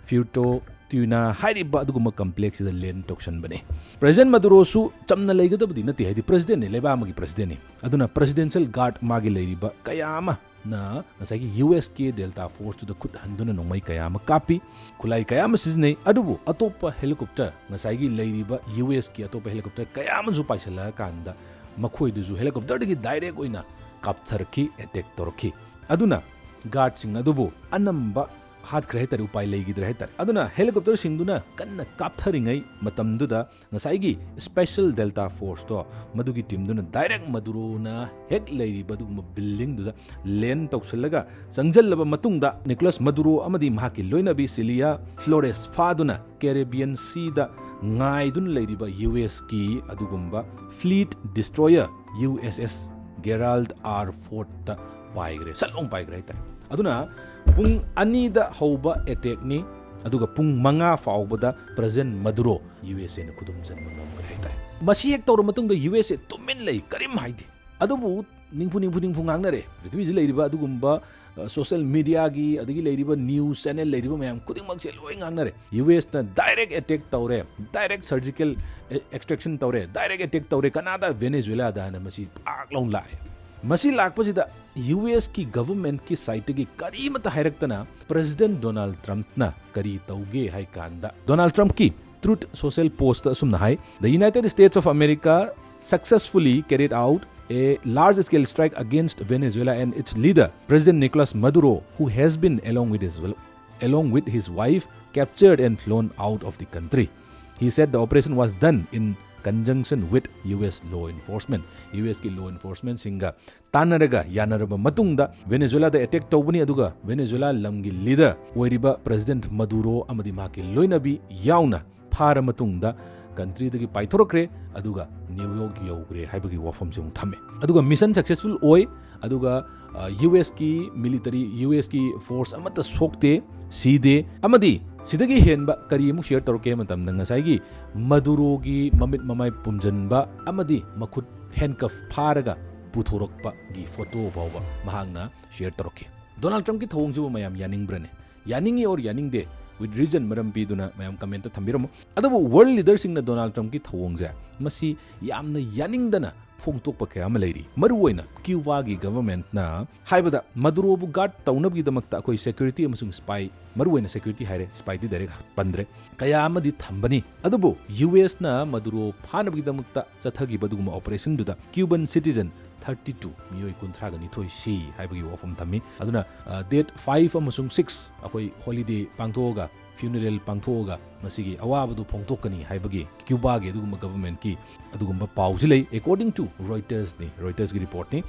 Fuerte Tiuna ꯍꯥꯏꯔꯤꯕ ꯑꯗꯨꯒꯨꯝꯕ complexꯁꯤꯗ land ꯇꯧꯁꯟꯕꯅꯤ꯫ President Maduroꯁꯨ ꯆꯝꯅ ꯂꯩꯒꯗꯕꯗꯤ ꯅꯠꯇꯦ, ꯍꯥꯏꯗꯤ presidentꯅꯤ, ꯂꯩꯕꯥꯛ ꯑꯃꯒꯤ presidentꯅꯤ꯫ ꯑꯗꯨꯅ presidential guard ꯃꯥꯒꯤ ꯂꯩꯔꯤꯕ ꯀꯌꯥ ꯑꯃ ꯅ ꯉꯁꯥꯏꯒꯤ USꯀꯤ Delta Forceꯇꯨꯗ ꯈꯨꯠ ꯍꯟꯗꯨꯅ ꯅꯣꯡꯃꯩ ꯀꯌꯥ ꯑꯃ ꯀꯥꯞꯄꯤ, ꯈꯨꯠꯂꯥꯏ ꯀꯌꯥ ꯑꯃ ꯁꯤꯖꯤꯟꯅꯩ꯫ ꯑꯗꯨꯕꯨ ꯑꯇꯣꯞꯄ helicopter, ꯉꯁꯥꯏꯒꯤ ꯂꯩꯔꯤꯕ USꯀꯤ ꯑꯇꯣꯞꯄ helicopter ꯀꯌꯥ ꯑꯃꯁꯨ ꯄꯥꯏꯁꯤꯜꯂꯛꯑꯀꯥꯟꯗ, ꯃꯈꯣꯏꯗꯨꯁꯨ helicopterꯗꯒꯤ direct ꯑꯣꯏꯅ ꯀꯥꯞꯊꯔꯛꯈꯤ, attack ꯇꯧꯔꯛꯈꯤ꯫ ꯑꯗꯨꯅ guardꯁꯤꯡ ꯑꯗꯨꯕꯨ ꯑꯅꯝꯕ ꯍꯥꯠꯈ꯭ꯔꯦ ꯍꯥꯏꯇꯥꯔꯦ, ꯎꯄꯥꯏ ꯂꯩꯈꯤꯗ꯭ꯔꯦ ꯍꯥꯏꯇꯥꯔꯦ꯫ ꯑꯗꯨꯅ helicopterꯁꯤꯡꯗꯨꯅ ꯀꯟꯅ ꯀꯥꯞꯊꯔꯤꯉꯩ ꯃꯇꯝꯗꯨꯗ, ꯉꯁꯥꯏꯒꯤ special Delta Forceꯇꯣ, ꯃꯗꯨꯒꯤ teamꯗꯨꯅ direct Maduroꯅ ꯍꯦꯛ ꯂꯩꯔꯤꯕ ꯑꯗꯨꯒꯨꯝꯕ buildingꯗꯨꯗ land ꯇꯧꯁꯤꯜꯂꯒ ꯆꯪꯁꯤꯜꯂꯕ ꯃꯇꯨꯡꯗ, Nicolas Maduro ꯑꯃꯗꯤ ꯃꯍꯥꯛꯀꯤ ꯂꯣꯏꯅꯕꯤ Celia Flores ꯐꯥꯗꯨꯅ Caribbean Seaꯗ ꯉꯥꯏꯗꯨꯅ ꯂꯩꯔꯤꯕ USꯀꯤ ꯑꯗꯨꯒꯨꯝꯕ fleet destroyer USS Gerald R. Fordꯇ ꯄꯥꯏꯈ꯭ꯔꯦ, ꯁꯠ ꯂꯥꯎ ꯄꯥꯏꯈ꯭ꯔꯦ ꯍꯥꯏꯇꯥꯔꯦ꯫ ꯑꯗꯨꯅ ꯄꯨꯡ ꯑꯅꯤꯗ ꯍꯧꯕ attackꯅꯤ, ꯑꯗꯨꯒ ꯄꯨꯡ ꯃꯉꯥ ꯐꯥꯎꯕꯗ President Maduro USAꯅ ꯈꯨꯗꯨꯝ ꯆꯟꯕ ꯉꯝꯈ꯭ꯔꯦ ꯍꯥꯏꯇꯥꯔꯦ꯫ ꯃꯁꯤ ꯍꯦꯛ ꯇꯧꯔ ꯃꯇꯨꯡꯗ USA ꯇꯨꯃꯤꯟ ꯂꯩ, ꯀꯔꯤꯝ ꯍꯥꯏꯗꯦ꯫ ꯑꯗꯨꯕꯨ ꯅꯤꯡꯐꯨ ꯅꯤꯡꯐꯨ ꯅꯤꯡꯐꯨ ꯉꯥꯡꯅꯔꯦ꯫ ꯄ꯭ꯔꯤꯊꯤꯕꯤꯁꯤ ꯂꯩꯔꯤꯕ ꯑꯗꯨꯒꯨꯝꯕ, ꯑ, social mediaꯒꯤ, ꯑꯗꯒꯤ ꯂꯩꯔꯤꯕ news channel ꯂꯩꯔꯤꯕ ꯃꯌꯥꯝ ꯈꯨꯗꯤꯡꯃꯛꯁꯦ ꯂꯣꯏ ꯉꯥꯡꯅꯔꯦ꯫ USꯅ direct attack ꯇꯧꯔꯦ, direct surgical, ꯑꯦ, extraction ꯇꯧꯔꯦ, direct attack ꯇꯧꯔꯦ ꯀꯅꯥꯗ, Venezuelaꯗ ꯍꯥꯏꯅ ꯃꯁꯤ ꯄꯥꯛ ꯂꯥꯎꯅ ꯂꯥꯛꯑꯦ꯫ ꯃꯁꯤ ꯂꯥꯛꯄꯁꯤꯗ USꯀꯤ governmentꯀꯤ sideꯇꯒꯤ ꯀꯔꯤꯃꯠꯇ ꯍꯥꯏꯔꯛꯇꯅ President Donald Trumpꯅ ꯀꯔꯤ ꯇꯧꯒꯦ ꯍꯥꯏ ꯀꯥꯟꯗ, Donald Trumpꯀꯤ Truth Social Postꯇ ꯑꯁꯨꯝꯅ ꯍꯥꯏ, "The United States of America successfully carried out a large-scale strike against Venezuela and its leader, President Nicolas Maduro, who has been, along with his, along with his wife, captured and flown out of the country. He said the operation was done in conjunction with U S law enforcement. U S ꯀꯤ law enforcement ꯁꯤꯡꯒ ꯇꯥꯟꯅꯔꯒ ꯌꯥꯅꯔꯕ ꯃꯇꯨꯡꯗ ꯚꯦꯅꯦꯖꯨꯋꯦꯂꯥꯗ attack ꯇꯧꯕꯅꯤ, ꯑꯗꯨꯒ ꯚꯦꯅꯦꯖꯨꯋꯦꯂꯥ ꯂꯝꯒꯤ leader ꯑꯣꯏꯔꯤꯕ president ꯃꯗꯨꯔꯣ ꯑꯃꯗꯤ ꯃꯍꯥꯛꯀꯤ ꯂꯣꯏꯅꯕꯤ ꯌꯥꯎꯅ ꯐꯥꯔ ꯃꯇꯨꯡꯗ ꯀꯟꯇ꯭ꯔꯤꯗꯒꯤ ꯄꯥꯏꯊꯣꯔꯛꯈ꯭ꯔꯦ, ꯑꯗꯨꯒ ꯅ꯭ꯌꯨ ꯌꯣꯔꯛ ꯌꯧꯈ꯭ꯔꯦ ꯍꯥꯏꯕꯒꯤ ꯋꯥꯐꯝꯁꯤ ꯑꯃꯨꯛ ꯊꯝꯃꯦ꯫ ꯑꯗꯨꯒ mission successful ꯑꯣꯏ, ꯑꯗꯨꯒ ꯌꯨ ꯑꯦꯁꯀꯤ ꯃꯤꯂꯤꯇꯔꯤ, ꯌꯨ ꯑꯦꯁꯀꯤ ꯐꯣꯔꯁ ꯑꯃꯠꯇ ꯁꯣꯛꯇꯦ, ꯁꯤꯗꯦ꯫ ꯑꯃꯗꯤ ꯁꯤꯗꯒꯤ ꯍꯦꯟꯕ ꯀꯔꯤ ꯑꯃꯨꯛ ꯁꯤꯌꯔ ꯇꯧꯔꯛꯀꯦ ꯍꯥꯏꯕ ꯃꯇꯝꯗ, ꯉꯁꯥꯏꯒꯤ ꯃꯗꯨꯔꯣꯒꯤ ꯃꯃꯤꯠ ꯃꯃꯥꯏ ꯄꯨꯝꯁꯤꯟꯕ ꯑꯃꯗꯤ ꯃꯈꯨꯠ ꯍꯦꯟꯀꯐ ꯐꯥꯔꯒ ꯄꯨꯊꯣꯔꯛꯄꯒꯤ ꯐꯣꯇꯣ ꯐꯥꯎꯕ ꯃꯍꯥꯛꯅ ꯁꯤꯌꯔ ꯇꯧꯔꯛꯈꯤ꯫ ꯗꯣꯅꯥꯜꯗ ꯇ꯭ꯔꯝꯞꯀꯤ ꯊꯧꯑꯣꯡꯁꯤꯕꯨ ꯃꯌꯥꯝ ꯌꯥꯅꯤꯡꯕ꯭ꯔꯅꯦ? ꯌꯥꯅꯤꯡꯉꯤ or ꯌꯥꯅꯤꯡꯗꯦ, with reason, ꯃꯔꯝ ꯄꯤꯗꯨꯅ ꯃꯌꯥꯝ ꯀꯃꯦꯟꯠꯇ ꯊꯝꯕꯤꯔꯝꯃꯨ꯫ ꯑꯗꯨꯕꯨ ꯋꯥꯔꯜ ꯂꯤꯗꯔꯁꯤꯡꯅ ꯗꯣꯅꯥꯜꯗ ꯇ꯭ꯔꯝꯞꯀꯤ ꯊꯧꯑꯣꯡꯁꯦ ꯃꯁꯤ ꯌꯥꯝꯅ ꯌꯥꯅꯤꯡꯗꯅ ꯐꯣꯡꯗꯣꯛꯄ ꯀꯌꯥ ꯑꯃ ꯂꯩꯔꯤ꯫ ꯃꯔꯨꯑꯣꯏꯅ ꯀ꯭ꯌꯨꯕꯥꯒꯤ ꯒꯚꯔꯟꯃꯦꯟꯠꯅ ꯍꯥꯏꯕꯗ, ꯃꯗꯨꯔꯣꯕꯨ ꯒꯥꯔꯗ ꯇꯧꯅꯕꯒꯤꯗꯃꯛꯇ ꯑꯩꯈꯣꯏ ꯁꯦꯀ꯭ꯌꯨꯔꯤꯇꯤ ꯑꯃꯁꯨꯡ ꯁ꯭ꯄꯥꯏ, ꯃꯔꯨꯑꯣꯏꯅ ꯁꯦꯀ꯭ꯌꯨꯔꯤꯇꯤ ꯍꯥꯏꯔꯦ, ꯁ꯭ꯄꯥꯏꯗꯤ ꯗꯥꯏꯔꯦꯛ ꯄꯟꯗ꯭ꯔꯦ, ꯀꯌꯥ ꯑꯃꯗꯤ ꯊꯝꯕꯅꯤ꯫ ꯑꯗꯨꯕꯨ ꯌꯨ ꯑꯦꯁꯅ ꯃꯗꯨꯔꯣ ꯐꯥꯅꯕꯒꯤꯗꯃꯛꯇ ꯆꯠꯊꯈꯤꯕ ꯑꯗꯨꯒꯨꯝꯕ ꯑꯣꯄꯔꯦꯁꯟꯗꯨꯗ ꯀ꯭ꯌꯨꯕꯟ ꯁꯤꯇꯤꯖꯟ ꯊꯥꯔꯇꯤ ꯇꯨ, ꯃꯤꯑꯣꯏ ꯀꯨꯟꯊ꯭ꯔꯥꯒ ꯅꯤꯊꯣꯏ ꯁꯤ ꯍꯥꯏꯕꯒꯤ ꯋꯥꯐꯝ ꯊꯝꯃꯤ꯫ ꯑꯗꯨꯅ, ꯑ, ꯗꯦꯠ ꯐꯥꯏꯚ ꯑꯃꯁꯨꯡ ꯁꯤꯛꯁ ꯑꯩꯈꯣꯏ ꯍꯣꯂꯤꯗꯦ ꯄꯥꯡꯊꯣꯛꯑꯒ, ꯐ꯭ꯌꯨꯅꯔꯦꯜ ꯄꯥꯡꯊꯣꯛꯑꯒ ꯃꯁꯤꯒꯤ ꯑꯋꯥꯕꯗꯨ ꯐꯣꯡꯗꯣꯛꯀꯅꯤ ꯍꯥꯏꯕꯒꯤ ꯀ꯭ꯌꯨꯕꯥꯒꯤ ꯑꯗꯨꯒꯨꯝꯕ ꯒꯚꯔꯟꯃꯦꯟꯠꯀꯤ ꯑꯗꯨꯒꯨꯝꯕ ꯄꯥꯎꯁꯤ ꯂꯩ, according to ꯔꯣꯏꯇꯔꯁꯅꯤ, ꯔꯣꯏꯇꯔꯁꯀꯤ ꯔꯤꯄꯣꯔꯠꯅꯤ꯫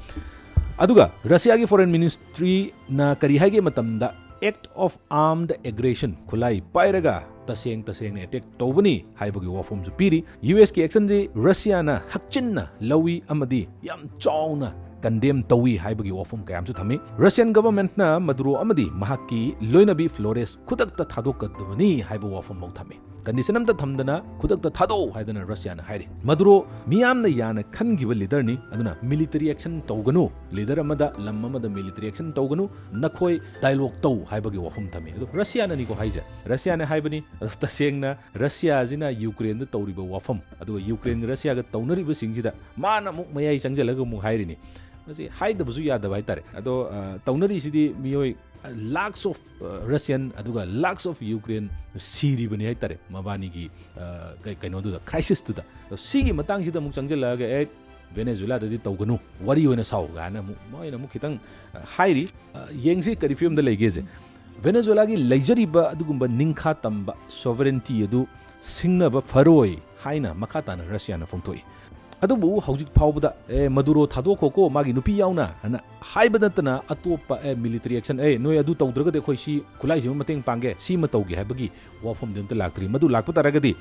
ꯑꯗꯨꯒ ꯔꯁꯤꯌꯥꯒꯤ ꯐꯣꯔꯦꯟ ꯃꯤꯅꯤꯁꯇ꯭ꯔꯤꯅ ꯀꯔꯤ ꯍꯥꯏꯒꯦ ꯃꯇꯝꯗ, act of armed aggression, ꯈꯨꯠꯂꯥꯏ ꯄꯥꯏꯔꯒ ꯇꯁꯦꯡ ꯇꯁꯦꯡꯅ ꯑꯦꯇꯦꯛ ꯇꯧꯕꯅꯤ ꯍꯥꯏꯕꯒꯤ ꯋꯥꯐꯝꯁꯨ ꯄꯤꯔꯤ꯫ ꯌꯨ ꯑꯦꯁꯀꯤ ꯑꯦꯛꯁꯟꯁꯤ ꯔꯁꯤꯌꯥꯅ ꯍꯛꯆꯤꯟꯅ ꯂꯧꯏ ꯑꯃꯗꯤ ꯌꯥꯝ ꯆꯥꯎꯅ ꯀꯟꯗꯦꯝ ꯇꯧꯏ ꯍꯥꯏꯕꯒꯤ ꯋꯥꯐꯝ ꯀꯌꯥ ꯑꯃꯁꯨ ꯊꯝꯃꯤ꯫ ꯔꯁꯤꯌꯟ ꯒꯚꯔꯟꯃꯦꯟꯠꯅ ꯃꯗꯨꯔꯣ ꯑꯃꯗꯤ ꯃꯍꯥꯛꯀꯤ ꯂꯣꯏꯅꯕꯤ ꯐ꯭ꯂꯣꯔꯦꯁ ꯈꯨꯗꯛꯇ ꯊꯥꯗꯣꯛꯀꯗꯕꯅꯤ ꯍꯥꯏꯕ ꯋꯥꯐꯝ ꯐꯥꯎ ꯊꯝꯃꯤ꯫ ꯀꯟꯗꯤꯁꯟ ꯑꯝꯇ ꯊꯝꯗꯅ ꯈꯨꯗꯛꯇ ꯊꯥꯗꯣꯛꯎ ꯍꯥꯏꯗꯅ ꯔꯁꯤꯌꯥꯅ ꯍꯥꯏꯔꯤ꯫ ꯃꯗꯨꯔꯣ ꯃꯤꯌꯥꯝꯅ ꯌꯥꯅ ꯈꯟꯈꯤꯕ ꯂꯤꯗꯔꯅꯤ, ꯑꯗꯨꯅ ꯃꯤꯂꯤꯇꯔꯤ ꯑꯦꯛꯁꯟ ꯇꯧꯒꯅꯨ, ꯂꯤꯗꯔ ꯑꯃꯗ, ꯂꯝ ꯑꯃꯗ ꯃꯤꯂꯤꯇꯔꯤ ꯑꯦꯛꯁꯟ ꯇꯧꯒꯅꯨ, ꯅꯈꯣꯏ ꯗꯥꯏꯂꯣꯒ ꯇꯧ ꯍꯥꯏꯕꯒꯤ ꯋꯥꯐꯝ ꯊꯝꯃꯤ꯫ ꯑꯗꯣ ꯔꯁꯤꯌꯥꯅꯅꯤꯀꯣ ꯍꯥꯏꯁꯦ, ꯔꯁꯤꯌꯥꯅ ꯍꯥꯏꯕꯅꯤ꯫ ꯑꯗꯣ ꯇꯁꯦꯡꯅ ꯔꯁꯤꯌꯥꯁꯤꯅ ꯌꯨꯀ꯭ꯔꯦꯟꯗ ꯇꯧꯔꯤꯕ ꯋꯥꯐꯝ, ꯑꯗꯨꯒ ꯌꯨꯀ꯭ꯔꯦꯟꯒ ꯔꯁꯤꯌꯥꯒ ꯇꯧꯅꯔꯤꯕꯁꯤꯡꯁꯤꯗ ꯃꯥꯅ ꯑꯃꯨꯛ ꯃꯌꯥꯏ ꯆꯪꯁꯤꯜꯂꯒ ꯑꯃꯨꯛ ꯍꯥꯏꯔꯤꯅꯤ꯫ ꯃꯁꯤ ꯍꯥꯏꯗꯕꯁꯨ ꯌꯥꯗꯕ ꯍꯥꯏꯇꯥꯔꯦ꯫ ꯑꯗꯣ, ꯑ, ꯇꯧꯅꯔꯤꯁꯤꯗꯤ ꯃꯤꯑꯣꯏ, ꯑ, lakhs of, ꯑ, Russian ꯑꯗꯨꯒ lakhs of Ukraine ꯁꯤꯔꯤꯕꯅꯤ ꯍꯥꯏꯇꯥꯔꯦ, ꯃꯕꯥꯅꯤꯒꯤ, ꯑ, ꯀꯩ-, ꯀꯩꯅꯣꯗꯨꯗ, ꯀ꯭ꯔꯥꯏꯁꯤꯁꯇꯨꯗ꯫ ꯑꯗꯣ ꯁꯤꯒꯤ ꯃꯇꯥꯡꯁꯤꯗ ꯑꯃꯨꯛ ꯆꯪꯁꯤꯜꯂꯛꯑꯒ, ꯑꯦ, ꯚꯦꯅꯦꯖꯨꯋꯦꯂꯥꯗꯗꯤ ꯇꯧꯒꯅꯨ, ꯋꯥꯔꯤ ꯑꯣꯏꯅ ꯁꯥꯎ ꯀꯥꯏꯅ ꯑꯃꯨꯛ ꯃꯣꯏꯅ ꯑꯃꯨꯛ ꯈꯤꯇꯪ, ꯑ, ꯍꯥꯏꯔꯤ꯫ ꯑ, ꯌꯦꯡꯁꯤ ꯀꯔꯤ ꯐꯤꯕꯝꯗ ꯂꯩꯒꯦꯁꯦ꯫ ꯚꯦꯅꯦꯖꯨꯋꯦꯂꯥꯒꯤ ꯂꯩꯖꯔꯤꯕ ꯑꯗꯨꯒꯨꯝꯕ ꯅꯤꯡꯈꯥ ꯇꯝꯕ sovereignty ꯑꯗꯨ ꯁꯤꯡꯅꯕ ꯐꯔꯣꯏ ꯍꯥꯏꯅ ꯃꯈꯥ ꯇꯥꯅ ꯔꯁꯤꯌꯥꯅ ꯐꯣꯡꯗꯣꯛꯏ꯫ ꯑꯗꯨꯕꯨ ꯍꯧꯖꯤꯛ ꯐꯥꯎꯕꯗ, "ꯑꯦ, ꯃꯗꯨꯔꯣ ꯊꯥꯗꯣꯛꯈꯣꯀꯣ, ꯃꯥꯒꯤ ꯅꯨꯄꯤ ꯌꯥꯎꯅ" ꯍꯥꯏꯅ ꯍꯥꯏꯕ ꯅꯠꯇꯅ ꯑꯇꯣꯞꯄ, ꯑꯦ, military action, "ꯑꯦ, ꯅꯣꯏ ꯑꯗꯨ ꯇꯧꯗ꯭ꯔꯒꯗꯤ ꯑꯩꯈꯣꯏ ꯁꯤ ꯈꯨꯠꯂꯥꯏꯁꯤꯃ ꯃꯇꯦꯡ ꯄꯥꯡꯒꯦ, ꯁꯤꯃ ꯇꯧꯒꯦ" ꯍꯥꯏꯕꯒꯤ ꯋꯥꯐꯝꯗꯤ ꯑꯝꯇ ꯂꯥꯛꯇ꯭ꯔꯤ꯫ ꯃꯗꯨ ꯂꯥꯛꯄ ꯇꯥꯔꯒꯗꯤ,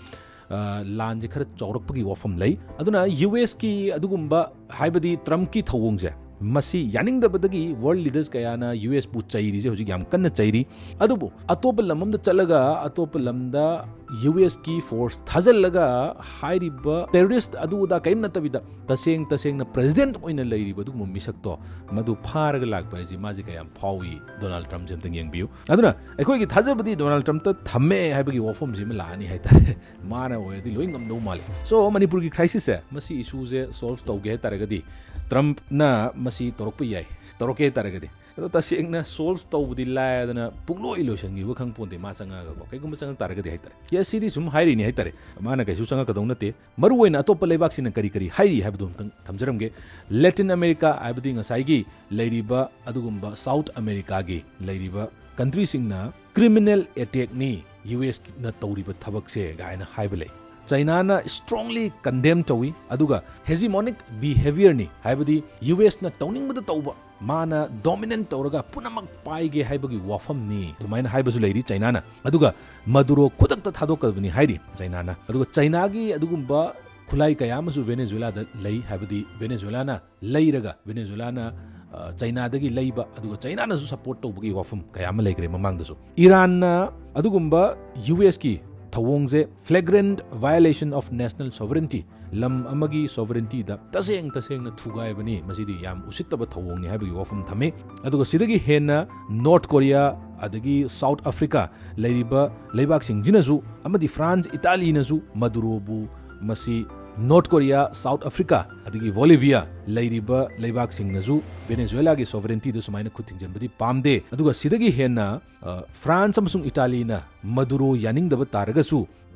ꯑ, ꯂꯥꯟꯁꯦ ꯈꯔ ꯆꯥꯎꯔꯛꯄꯒꯤ ꯋꯥꯐꯝ ꯂꯩ꯫ ꯑꯗꯨꯅ ꯌꯨ ꯑꯦꯁꯀꯤ ꯑꯗꯨꯒꯨꯝꯕ, ꯍꯥꯏꯕꯗꯤ ꯇ꯭ꯔꯝꯞꯀꯤ ꯊꯧꯑꯣꯡꯁꯦ, ꯃꯁꯤ ꯌꯥꯅꯤꯡꯗꯕꯗꯒꯤ world leaders ꯀꯌꯥꯅ ꯌꯨ ꯑꯦꯁꯄꯨ ꯆꯩꯔꯤꯁꯦ ꯍꯧꯖꯤꯛ ꯌꯥꯝ ꯀꯟꯅ ꯆꯩꯔꯤ꯫ ꯑꯗꯨꯕꯨ ꯑꯇꯣꯞꯄ ꯂꯝ ꯑꯃꯗ ꯆꯠꯂꯒ ꯑꯇꯣꯞꯄ ꯂꯝꯗ ꯌꯨ ꯑꯦꯁꯀꯤ force ꯊꯥꯖꯤꯜꯂꯒ ꯍꯥꯏꯔꯤꯕ terrorist ꯑꯗꯨ ꯑꯗꯥ ꯀꯔꯤꯝ ꯅꯠꯇꯕꯤꯗ ꯇꯁꯦꯡ ꯇꯁꯦꯡꯅ president ꯑꯣꯏꯅ ꯂꯩꯔꯤꯕ ꯑꯗꯨꯒꯨꯝꯕ ꯃꯤꯁꯛꯇꯣ ꯃꯗꯨ ꯐꯥꯔꯒ ꯂꯥꯛꯄ ꯍꯥꯏꯁꯦ ꯃꯥꯁꯦ ꯀꯌꯥꯝ ꯐꯥꯎꯏ? ꯗꯣꯅꯥꯜꯗ ꯇ꯭ꯔꯝꯞꯁꯦ ꯑꯝꯇꯪ ꯌꯦꯡꯕꯤꯌꯨ꯫ ꯑꯗꯨꯅ ꯑꯩꯈꯣꯏꯒꯤ ꯊꯥꯖꯕꯗꯤ ꯗꯣꯅꯥꯜꯗ ꯇ꯭ꯔꯝꯞꯇ ꯊꯝꯃꯦ ꯍꯥꯏꯕꯒꯤ ꯋꯥꯐꯝꯁꯤꯃ ꯂꯥꯛꯑꯅꯤ ꯍꯥꯏꯇꯥꯔꯦ꯫ ꯃꯥꯅ ꯑꯣꯏꯔꯗꯤ ꯂꯣꯏ ꯉꯝꯗꯧ ꯃꯥꯜꯂꯤ꯫ So, ꯃꯅꯤꯄꯨꯔꯒꯤ crisisꯁꯦ, ꯃꯁꯤ issueꯁꯦ solve ꯇꯧꯒꯦ ꯍꯥꯏ ꯇꯥꯔꯒꯗꯤ ꯇ꯭ꯔꯝꯞꯅ ꯃꯁꯤ ꯇꯧꯔꯛꯄ ꯌꯥꯏ, ꯇꯧꯔꯛꯀꯦ ꯍꯥꯏ ꯇꯥꯔꯒꯗꯤ꯫ ꯑꯗꯣ ꯇꯁꯦꯡꯅ solve ꯇꯧꯕꯗꯤ ꯂꯥꯏꯗꯅ ꯄꯨꯡꯂꯣꯏ ꯂꯣꯏꯁꯤꯟꯈꯤꯕ ꯈꯪ ꯄꯣꯟꯇꯦ ꯃꯥ ꯆꯪꯉꯛꯑꯒꯀꯣ, ꯀꯩꯒꯨꯝꯕ ꯆꯪꯉꯛ ꯇꯥꯔꯒꯗꯤ ꯍꯥꯏꯇꯥꯔꯦ꯫ Yes, ꯁꯤꯗꯤ ꯁꯨꯝ ꯍꯥꯏꯔꯤꯅꯤ ꯍꯥꯏꯇꯥꯔꯦ, ꯃꯥꯅ ꯀꯩꯁꯨ ꯆꯪꯉꯛꯀꯗꯧ ꯅꯠꯇꯦ꯫ ꯃꯔꯨꯑꯣꯏꯅ ꯑꯇꯣꯞꯄ ꯂꯩꯕꯥꯛꯁꯤꯡꯅ ꯀꯔꯤ ꯀꯔꯤ ꯍꯥꯏꯔꯤ ꯍꯥꯏꯕꯗꯨ ꯑꯝꯇꯪ ꯊꯝꯖꯔꯝꯒꯦ꯫ ꯂꯦꯇꯤꯟ ꯑꯃꯦꯔꯤꯀꯥ ꯍꯥꯏꯕꯗꯤ ꯉꯁꯥꯏꯒꯤ ꯂꯩꯔꯤꯕ ꯑꯗꯨꯒꯨꯝꯕ ꯁꯥꯎꯠ ꯑꯃꯦꯔꯤꯀꯥꯒꯤ ꯂꯩꯔꯤꯕ countryꯁꯤꯡꯅ criminal attackꯅꯤ ꯌꯨ ꯑꯦꯁꯅ ꯇꯧꯔꯤꯕ ꯊꯕꯛꯁꯦ ꯀꯥꯏꯅ ꯍꯥꯏꯕ ꯂꯩ꯫ ꯆꯩꯅꯥꯅ strongly condemn ꯇꯧꯏ, ꯑꯗꯨꯒ hegemonic behaviorꯅꯤ, ꯍꯥꯏꯕꯗꯤ ꯌꯨ ꯑꯦꯁꯅ ꯇꯧꯅꯤꯡꯕꯗ ꯇꯧꯕ, ꯃꯥꯅ dominant ꯇꯧꯔꯒ ꯄꯨꯝꯅꯃꯛ ꯄꯥꯏꯒꯦ ꯍꯥꯏꯕꯒꯤ ꯋꯥꯐꯝꯅꯤ, ꯑꯗꯨꯃꯥꯏꯅ ꯍꯥꯏꯕꯁꯨ ꯂꯩꯔꯤ ꯆꯩꯅꯥꯅ꯫ ꯑꯗꯨꯒ ꯃꯗꯨꯔꯣ ꯈꯨꯗꯛꯇ ꯊꯥꯗꯣꯛꯀꯗꯕꯅꯤ ꯍꯥꯏꯔꯤ ꯆꯩꯅꯥꯅ꯫ ꯑꯗꯨꯒ ꯆꯩꯅꯥꯒꯤ ꯑꯗꯨꯒꯨꯝꯕ ꯈꯨꯠꯂꯥꯏ ꯀꯌꯥ ꯑꯃꯁꯨ ꯚꯦꯅꯦꯖꯨꯋꯦꯂꯥꯗ ꯂꯩ, ꯍꯥꯏꯕꯗꯤ ꯚꯦꯅꯦꯖꯨꯋꯦꯂꯥꯅ ꯂꯩꯔꯒ ꯚꯦꯅꯦꯖꯨꯋꯦꯂꯥꯅ, ꯑ, ꯆꯩꯅꯥꯗꯒꯤ ꯂꯩꯕ, ꯑꯗꯨꯒ ꯆꯩꯅꯥꯅꯁꯨ support ꯇꯧꯕꯒꯤ ꯋꯥꯐꯝ ꯀꯌꯥ ꯑꯃ ꯂꯩꯈ꯭ꯔꯦ ꯃꯃꯥꯡꯗꯁꯨ꯫ ꯏꯔꯥꯟꯅ ꯑꯗꯨꯒꯨꯝꯕ U ꯑꯦꯁꯀꯤ ꯊꯧꯑꯣꯡꯁꯦ flagrant violation of national sovereignty, ꯂꯝ ꯑꯃꯒꯤ sovereigntyꯗ ꯇꯁꯦꯡ ꯇꯁꯦꯡꯅ ꯊꯨꯒꯥꯏꯕꯅꯤ, ꯃꯁꯤꯗꯤ ꯌꯥꯝ ꯎꯁꯤꯠꯇꯕ ꯊꯧꯑꯣꯡꯅꯤ ꯍꯥꯏꯕꯒꯤ ꯋꯥꯐꯝ ꯊꯝꯃꯤ꯫ ꯑꯗꯨꯒ ꯁꯤꯗꯒꯤ ꯍꯦꯟꯅ ꯅꯣꯔꯠ ꯀꯣꯔꯤꯌꯥ ꯑꯗꯒꯤ ꯁꯥꯎꯠ ꯑꯐ꯭ꯔꯤꯀꯥ ꯂꯩꯔꯤꯕ ꯂꯩꯕꯥꯛꯁꯤꯡꯁꯤꯅꯁꯨ ꯑꯃꯗꯤ ꯐ꯭ꯔꯥꯟꯁ, ꯏꯇꯥꯂꯤꯅꯁꯨ ꯃꯗꯨꯔꯣꯕꯨ ꯃꯁꯤ ꯅꯣꯔꯠ ꯀꯣꯔꯤꯌꯥ, ꯁꯥꯎꯠ ꯑꯐ꯭ꯔꯤꯀꯥ, ꯑꯗꯒꯤ ꯕꯣꯂꯤꯚꯤꯌꯥ ꯂꯩꯔꯤꯕ ꯂꯩꯕꯥꯛꯁꯤꯡꯅꯁꯨ ꯚꯦꯅꯦꯖꯨꯋꯦꯂꯥꯒꯤ ꯁꯣꯚꯔꯦꯟꯇꯤꯗ ꯁꯨꯃꯥꯏꯅ ꯈꯨꯠ ꯊꯤꯡꯖꯤꯟꯕꯗꯤ ꯄꯥꯝꯗꯦ꯫ ꯑꯗꯨꯒ ꯁꯤꯗꯒꯤ ꯍꯦꯟꯅ, ꯑ, ꯐ꯭ꯔꯥꯟꯁ ꯑꯃꯁꯨꯡ ꯏꯇꯥꯂꯤꯅ ꯃꯗꯨꯔꯣ ꯌꯥꯅꯤꯡꯗꯕ ꯇꯥꯔꯒꯁꯨ,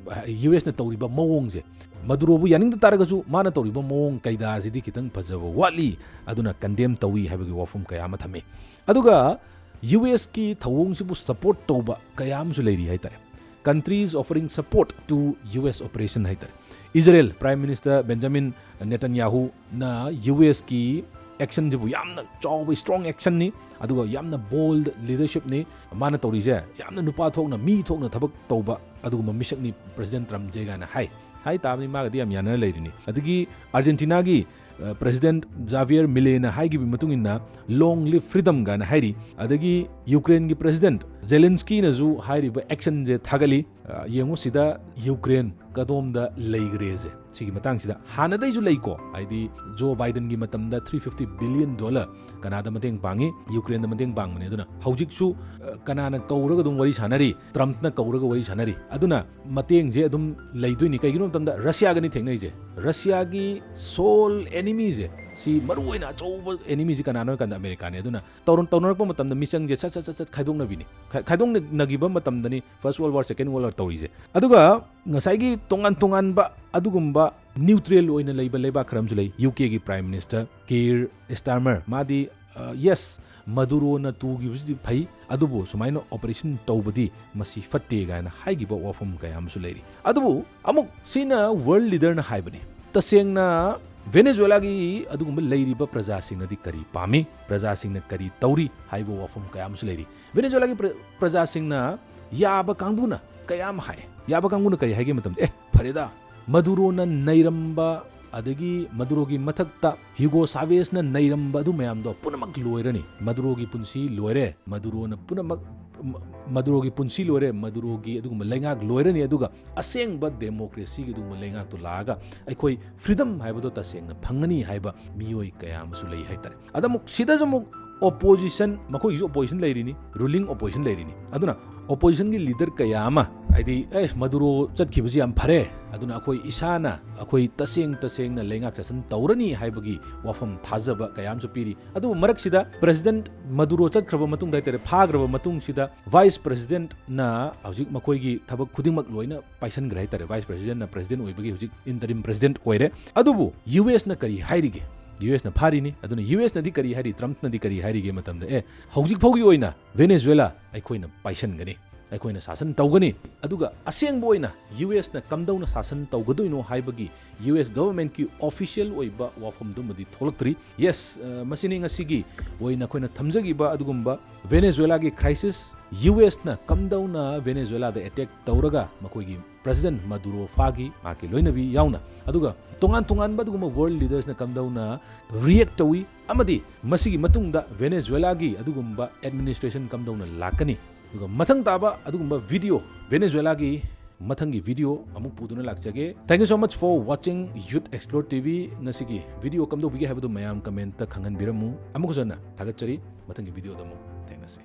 ꯌꯨ ꯑꯦꯁꯅ ꯇꯧꯔꯤꯕ ꯃꯑꯣꯡꯁꯦ, ꯃꯗꯨꯔꯣꯕꯨ ꯌꯥꯅꯤꯡꯗ ꯇꯥꯔꯒꯁꯨ ꯃꯥꯅ ꯇꯧꯔꯤꯕ ꯃꯑꯣꯡ ꯀꯩꯗꯥꯁꯤꯗꯤ ꯈꯤꯇꯪ ꯐꯖꯕ ꯋꯥꯠꯂꯤ, ꯑꯗꯨꯅ ꯀꯟꯗꯦꯝ ꯇꯧꯏ ꯍꯥꯏꯕꯒꯤ ꯋꯥꯐꯝ ꯀꯌꯥ ꯑꯃ ꯊꯝꯃꯤ꯫ ꯑꯗꯨꯒ ꯌꯨ ꯑꯦꯁꯀꯤ ꯊꯧꯑꯣꯡꯁꯤꯕꯨ ꯁꯄꯣꯔꯠ ꯇꯧꯕ ꯀꯌꯥ ꯑꯃꯁꯨ ꯂꯩꯔꯤ ꯍꯥꯏꯇꯥꯔꯦ꯫ Countries offering support to U S operation ꯍꯥꯏꯇꯥꯔꯦ꯫ Israel prime minister Benjamin ꯅꯦꯇꯟꯌꯥꯍꯨꯅ U ꯑꯦꯁꯀꯤ ꯑꯦꯛꯁꯟꯁꯤꯕꯨ ꯌꯥꯝꯅ ꯆꯥꯎꯕ ꯏꯁꯇ꯭ꯔꯣꯡ ꯑꯦꯛꯁꯟꯅꯤ, ꯑꯗꯨꯒ ꯌꯥꯝꯅ ꯕꯣꯜꯗ ꯂꯤꯗꯔꯁꯤꯞꯅꯤ꯫ ꯃꯥꯅ ꯇꯧꯔꯤꯁꯦ ꯌꯥꯝꯅ ꯅꯨꯄꯥ ꯊꯣꯛꯅ, ꯃꯤ ꯊꯣꯛꯅ ꯊꯕꯛ ꯇꯧꯕ ꯑꯗꯨꯒꯨꯝꯕ ꯃꯤꯁꯛꯅꯤ ꯄ꯭ꯔꯦꯁꯤꯗꯦꯟ ꯇ꯭ꯔꯝꯞꯁꯦ ꯀꯥꯏꯅ ꯍꯥꯏ꯫ ꯍꯥꯏ ꯇꯥꯕꯅꯤ, ꯃꯥꯒꯗꯤ ꯌꯥꯝ ꯌꯥꯅꯔ ꯂꯩꯔꯤꯅꯤ꯫ ꯑꯗꯒꯤ ꯑꯥꯔꯖꯦꯟꯇꯤꯅꯥꯒꯤ, ꯑ, ꯄ꯭ꯔꯦꯁꯤꯗꯦꯟ ꯖꯥꯚꯤꯌꯔ ꯃꯤꯂꯦꯅ ꯍꯥꯏꯈꯤꯕꯒꯤ ꯃꯇꯨꯡ ꯏꯟꯅ "Long live freedom" ꯀꯥꯏꯅ ꯍꯥꯏꯔꯤ꯫ ꯑꯗꯒꯤ ꯌꯨꯀ꯭ꯔꯦꯟꯒꯤ ꯄ꯭ꯔꯦꯁꯤꯗꯦꯟ ꯖꯦꯂꯦꯟꯁꯀꯤꯅꯁꯨ ꯍꯥꯏꯔꯤꯕ ꯑꯦꯛꯁꯟꯁꯦ ꯊꯥꯒꯠꯂꯤ꯫ ꯑ, ꯌꯦꯡꯉꯨ ꯁꯤꯗ ꯌꯨꯀ꯭ꯔꯦꯟ ꯀꯗꯣꯝꯗ ꯂꯩꯈ꯭ꯔꯦꯁꯦ꯫ ꯁꯤꯒꯤ ꯃꯇꯥꯡꯁꯤꯗ ꯍꯥꯟꯅꯗꯩꯁꯨ ꯂꯩꯀꯣ, ꯍꯥꯏꯗꯤ ꯖꯣ ꯕꯥꯏꯗꯟꯒꯤ ꯃꯇꯝꯗ three fifty billion dollar ꯀꯅꯥꯗ ꯃꯇꯦꯡ ꯄꯥꯡꯉꯤ? ꯌꯨꯀ꯭ꯔꯦꯟꯗ ꯃꯇꯦꯡ ꯄꯥꯡꯕꯅꯦ꯫ ꯑꯗꯨꯅ ꯍꯧꯖꯤꯛꯁꯨ, ꯑ, ꯀꯅꯥꯅ ꯀꯧꯔꯒ ꯑꯗꯨꯝ ꯋꯥꯔꯤ ꯁꯥꯟꯅꯔꯤ? ꯇ꯭ꯔꯝꯞꯅ ꯀꯧꯔꯒ ꯋꯥꯔꯤ ꯁꯥꯟꯅꯔꯤ꯫ ꯑꯗꯨꯅ ꯃꯇꯦꯡꯁꯦ ꯑꯗꯨꯝ ꯂꯩꯗꯣꯏꯅꯤ꯫ ꯀꯩꯒꯤꯅꯣ ꯍꯥꯏꯕ ꯃꯇꯝꯗ ꯔꯁꯤꯌꯥꯒꯅꯤ ꯊꯦꯡꯅꯩꯁꯦ꯫ ꯔꯁꯤꯌꯥꯒꯤ sole enemy ꯁꯦ, ꯁꯤ ꯃꯔꯨ ꯑꯣꯏꯅ ꯑꯆꯧꯕ enemy ꯁꯤ ꯀꯅꯥꯅꯣ ꯍꯥꯏ ꯀꯥꯟꯗ ꯑꯃꯦꯔꯤꯀꯥꯅꯤ꯫ ꯑꯗꯨꯅ ꯇꯧꯔ-, ꯇꯧꯅꯔꯛꯄ ꯃꯇꯝꯗ ꯃꯤꯆꯪꯁꯦ ꯁꯠ ꯁꯠ ꯁꯠ ꯁꯠ ꯈꯥꯏꯗꯣꯛꯅꯕꯤꯅꯤ꯫ ꯈꯥꯏ-, ꯈꯥꯏꯗꯣꯛꯅꯈꯤꯕ ꯃꯇꯝꯗꯅꯤ First World War, Second World War ꯇꯧꯔꯤꯁꯦ꯫ ꯑꯗꯨꯒ ꯉꯁꯥꯏꯒꯤ ꯇꯣꯉꯥꯟ ꯇꯣꯉꯥꯟꯕ ꯑꯗꯨꯒꯨꯝꯕ neutral ꯑꯣꯏꯅ ꯂꯩꯕ ꯂꯩꯕꯥꯛ ꯈꯔ ꯑꯃꯁꯨ ꯂꯩ꯫ ꯌꯨ ꯀꯦꯒꯤ ꯄ꯭ꯔꯥꯏꯝ ꯃꯤꯅꯤꯁꯇꯔ ꯀꯤꯔ ꯁ꯭ꯇꯥꯔꯃꯔ, ꯃꯥꯗꯤ, ꯑ, yes, ꯃꯗꯨꯔꯣꯅ ꯇꯨꯈꯤꯕꯁꯤꯗꯤ ꯐꯩ, ꯑꯗꯨꯕꯨ ꯁꯨꯃꯥꯏꯅ ꯑꯣꯄꯔꯦꯁꯟ ꯇꯧꯕꯗꯤ ꯃꯁꯤ ꯐꯠꯇꯦ ꯀꯥꯏꯅ ꯍꯥꯏꯈꯤꯕ ꯋꯥꯐꯝ ꯀꯌꯥ ꯑꯃꯁꯨ ꯂꯩꯔꯤ꯫ ꯑꯗꯨꯕꯨ ꯑꯃꯨꯛ ꯁꯤꯅ ꯋꯥꯔꯜ ꯂꯤꯗꯔꯅ ꯍꯥꯏꯕꯅꯤ꯫ ꯇꯁꯦꯡꯅ ꯚꯦꯅꯦꯖꯨꯋꯦꯂꯥꯒꯤ ꯑꯗꯨꯒꯨꯝꯕ ꯂꯩꯔꯤꯕ ꯄ꯭ꯔꯖꯥꯁꯤꯡꯅꯗꯤ ꯀꯔꯤ ꯄꯥꯝꯃꯤ? ꯄ꯭ꯔꯖꯥꯁꯤꯡꯅ ꯀꯔꯤ ꯇꯧꯔꯤ ꯍꯥꯏꯕ ꯋꯥꯐꯝ ꯀꯌꯥ ꯑꯃꯁꯨ ꯂꯩꯔꯤ꯫ ꯚꯦꯅꯦꯖꯨꯋꯦꯂꯥꯒꯤ ꯄ꯭ꯔ-, ꯄ꯭ꯔꯖꯥꯁꯤꯡꯅ ꯌꯥꯕ ꯀꯥꯡꯕꯨꯅ ꯀꯌꯥ ꯑꯃ ꯍꯥꯏ꯫ ꯌꯥꯕ ꯀꯥꯡꯕꯨꯅ ꯀꯔꯤ ꯍꯥꯏꯒꯦ ꯃꯇꯝꯗ, "ꯑꯦ, ꯐꯔꯦꯗ, ꯃꯗꯨꯔꯣꯅ ꯅꯩꯔꯝꯕ, ꯑꯗꯒꯤ ꯃꯗꯨꯔꯣꯒꯤ ꯃꯊꯛꯇ ꯍ꯭ꯌꯨꯒꯣ ꯁꯥꯚꯦꯖꯅ ꯅꯩꯔꯝꯕ ꯑꯗꯨ ꯃꯌꯥꯝꯗꯣ ꯄꯨꯝꯅꯃꯛ ꯂꯣꯏꯔꯅꯤ꯫ ꯃꯗꯨꯔꯣꯒꯤ ꯄꯨꯟꯁꯤ ꯂꯣꯏꯔꯦ꯫ ꯃꯗꯨꯔꯣꯅ ꯄꯨꯝꯅꯃꯛ, ꯃ-, ꯃꯗꯨꯔꯣꯒꯤ ꯄꯨꯟꯁꯤ ꯂꯣꯏꯔꯦ꯫ ꯃꯗꯨꯔꯣꯒꯤ ꯑꯗꯨꯒꯨꯝꯕ ꯂꯩꯉꯥꯛ ꯂꯣꯏꯔꯅꯤ꯫ ꯑꯗꯨꯒ ꯑꯁꯦꯡꯕ ꯗꯦꯃꯣꯀ꯭ꯔꯦꯁꯤꯒꯤ ꯑꯗꯨꯒꯨꯝꯕ ꯂꯩꯉꯥꯛꯇꯣ ꯂꯥꯛꯑꯒ ꯑꯩꯈꯣꯏ ꯐ꯭ꯔꯤꯗꯝ ꯍꯥꯏꯕꯗꯣ ꯇꯁꯦꯡꯅ ꯐꯪꯒꯅꯤ" ꯍꯥꯏꯕ ꯃꯤꯑꯣꯏ ꯀꯌꯥ ꯑꯃꯁꯨ ꯂꯩ ꯍꯥꯏꯇꯥꯔꯦ꯫ ꯑꯗ ꯑꯃꯨꯛ ꯁꯤꯗꯁꯨ ꯑꯃꯨꯛ ꯑꯣꯄꯣꯖꯤꯁꯟ, ꯃꯈꯣꯏꯒꯤꯁꯨ ꯑꯣꯄꯣꯖꯤꯁꯟ ꯂꯩꯔꯤꯅꯤ, ꯔꯨꯂꯤꯡ ꯑꯣꯄꯣꯖꯤꯁꯟ ꯂꯩꯔꯤꯅꯤ꯫ ꯑꯗꯨꯅ ꯑꯣꯄꯣꯖꯤꯁꯟꯒꯤ ꯂꯤꯗꯔ ꯀꯌꯥ ꯑꯃ ꯍꯥꯏꯗꯤ, ꯑꯦ, ꯃꯗꯨꯔꯣ ꯆꯠꯈꯤꯕꯁꯤ ꯌꯥꯝ ꯐꯔꯦ, ꯑꯗꯨꯅ ꯑꯩꯈꯣꯏ ꯏꯁꯥꯅ ꯑꯩꯈꯣꯏ ꯇꯁꯦꯡ ꯇꯁꯦꯡꯅ ꯂꯩꯉꯥꯛ ꯁꯥꯁꯟ ꯇꯧꯔꯅꯤ ꯍꯥꯏꯕꯒꯤ ꯋꯥꯐꯝ ꯊꯥꯖꯕ ꯀꯌꯥ ꯑꯃꯁꯨ ꯄꯤꯔꯤ꯫ ꯑꯗꯨꯕꯨ ꯃꯔꯛꯁꯤꯗ ꯄ꯭ꯔꯦꯁꯤꯗꯦꯟꯠ ꯃꯗꯨꯔꯣ ꯆꯠꯈ꯭ꯔꯕ ꯃꯇꯨꯡꯗ ꯍꯥꯏꯇꯥꯔꯦ, ꯐꯥꯈ꯭ꯔꯕ ꯃꯇꯨꯡꯁꯤꯗ ꯚꯥꯏꯁ ꯄ꯭ꯔꯦꯁꯤꯗꯦꯟꯠꯅ ꯍꯧꯖꯤꯛ ꯃꯈꯣꯏꯒꯤ ꯊꯕꯛ ꯈꯨꯗꯤꯡꯃꯛ ꯂꯣꯏꯅ ꯄꯥꯏꯁꯟꯈ꯭ꯔꯦ ꯍꯥꯏꯇꯥꯔꯦ꯫ ꯚꯥꯏꯁ ꯄ꯭ꯔꯦꯁꯤꯗꯦꯟꯠꯅ ꯄ꯭ꯔꯦꯁꯤꯗꯦꯟꯠ ꯑꯣꯏꯕꯒꯤ ꯍꯧꯖꯤꯛ ꯏꯟꯇꯔꯤꯝ ꯄ꯭ꯔꯦꯁꯤꯗꯦꯟꯠ ꯑꯣꯏꯔꯦ꯫ ꯑꯗꯨꯕꯨ ꯌꯨ ꯑꯦꯁꯅ ꯀꯔꯤ ꯍꯥꯏꯔꯤꯒꯦ? ꯌꯨ ꯑꯦꯁꯅ ꯐꯥꯔꯤꯅꯤ꯫ ꯑꯗꯨꯅ ꯌꯨ ꯑꯦꯁꯅꯗꯤ ꯀꯔꯤ ꯍꯥꯏꯔꯤ, ꯇ꯭ꯔꯝꯞꯅꯗꯤ ꯀꯔꯤ ꯍꯥꯏꯔꯤꯒꯦ ꯃꯇꯝꯗ, ꯑꯦ, ꯍꯧꯖꯤꯛ ꯐꯥꯎꯒꯤ ꯑꯣꯏꯅ ꯚꯦꯅꯦꯖꯨꯋꯦꯂꯥ ꯑꯩꯈꯣꯏꯅ ꯄꯥꯏꯁꯟꯒꯅꯤ, ꯑꯩꯈꯣꯏꯅ ꯁꯥꯁꯟ ꯇꯧꯒꯅꯤ꯫ ꯑꯗꯨꯒ ꯑꯁꯦꯡꯕ ꯑꯣꯏꯅ ꯌꯨ ꯑꯦꯁꯅ ꯀꯝꯗꯧꯅ ꯁꯥꯁꯟ ꯇꯧꯒꯗꯣꯏꯅꯣ ꯍꯥꯏꯕꯒꯤ ꯌꯨ ꯑꯦꯁ ꯒꯚꯔꯟꯃꯦꯟꯠꯀꯤ ꯑꯣꯐꯤꯁꯤꯌꯦꯜ ꯑꯣꯏꯕ ꯋꯥꯐꯝꯗꯨꯃꯗꯤ ꯊꯣꯛꯂꯛꯇ꯭ꯔꯤ꯫ ꯌꯦꯁ, ꯑ, ꯃꯁꯤꯅꯤ ꯉꯁꯤꯒꯤ ꯑꯣꯏꯅ ꯑꯩꯈꯣꯏꯅ ꯊꯝꯖꯈꯤꯕ ꯑꯗꯨꯒꯨꯝꯕ ꯚꯦꯅꯦꯖꯨꯋꯦꯂꯥꯒꯤ ꯀ꯭ꯔꯥꯏꯁꯤꯁ, ꯌꯨ ꯑꯦꯁꯅ ꯀꯝꯗꯧꯅ ꯚꯦꯅꯦꯖꯨꯋꯦꯂꯥꯗ ꯑꯦꯇꯦꯛ ꯇꯧꯔꯒ ꯃꯈꯣꯏꯒꯤ ꯄ꯭ꯔꯦꯁꯤꯗꯦꯟꯠ ꯃꯗꯨꯔꯣ ꯐꯥꯈꯤ, ꯃꯍꯥꯛꯀꯤ ꯂꯣꯏꯅꯕꯤ ꯌꯥꯎꯅ, ꯑꯗꯨꯒ ꯇꯣꯉꯥꯟ ꯇꯣꯉꯥꯟꯕ ꯑꯗꯨꯒꯨꯝꯕ ꯋꯥꯔꯜ ꯂꯤꯗꯔꯁꯅ ꯀꯝꯗꯧꯅ ꯔꯤꯌꯦꯛ ꯇꯧꯏ, ꯑꯃꯗꯤ ꯃꯁꯤꯒꯤ ꯃꯇꯨꯡꯗ ꯚꯦꯅꯦꯖꯨꯋꯦꯂꯥꯒꯤ ꯑꯗꯨꯒꯨꯝꯕ ꯑꯦꯗꯃꯤꯅꯤꯁꯇ꯭ꯔꯦꯁꯟ ꯀꯝꯗꯧꯅ ꯂꯥꯛꯀꯅꯤ꯫ ꯑꯗꯨꯒ ꯃꯊꯪ ꯇꯥꯕ ꯑꯗꯨꯒꯨꯝꯕ ꯚꯤꯗꯤꯑꯣ, ꯚꯦꯅꯦꯖꯨꯋꯦꯂꯥꯒꯤ ꯃꯊꯪꯒꯤ ꯚꯤꯗꯤꯑꯣ ꯑꯃꯨꯛ ꯄꯨꯗꯨꯅ ꯂꯥꯛꯆꯒꯦ꯫ Thank you so much for watching Youth Explore T V꯫ ꯉꯁꯤꯒꯤ ꯚꯤꯗꯤꯑꯣ ꯀꯝꯗꯧꯕꯤꯒꯦ ꯍꯥꯏꯕꯗꯨ ꯃꯌꯥꯝ ꯀꯃꯦꯟꯠꯇ ꯈꯪꯍꯟꯕꯤꯔꯝꯃꯨ꯫ ꯑꯃꯨꯛ ꯍꯟꯅ ꯊꯥꯒꯠꯆꯔꯤ꯫ ꯃꯊꯪꯒꯤ ꯚꯤꯗꯤꯑꯣꯗ ꯑꯃꯨꯛ ꯊꯦꯡꯅꯁꯤ꯫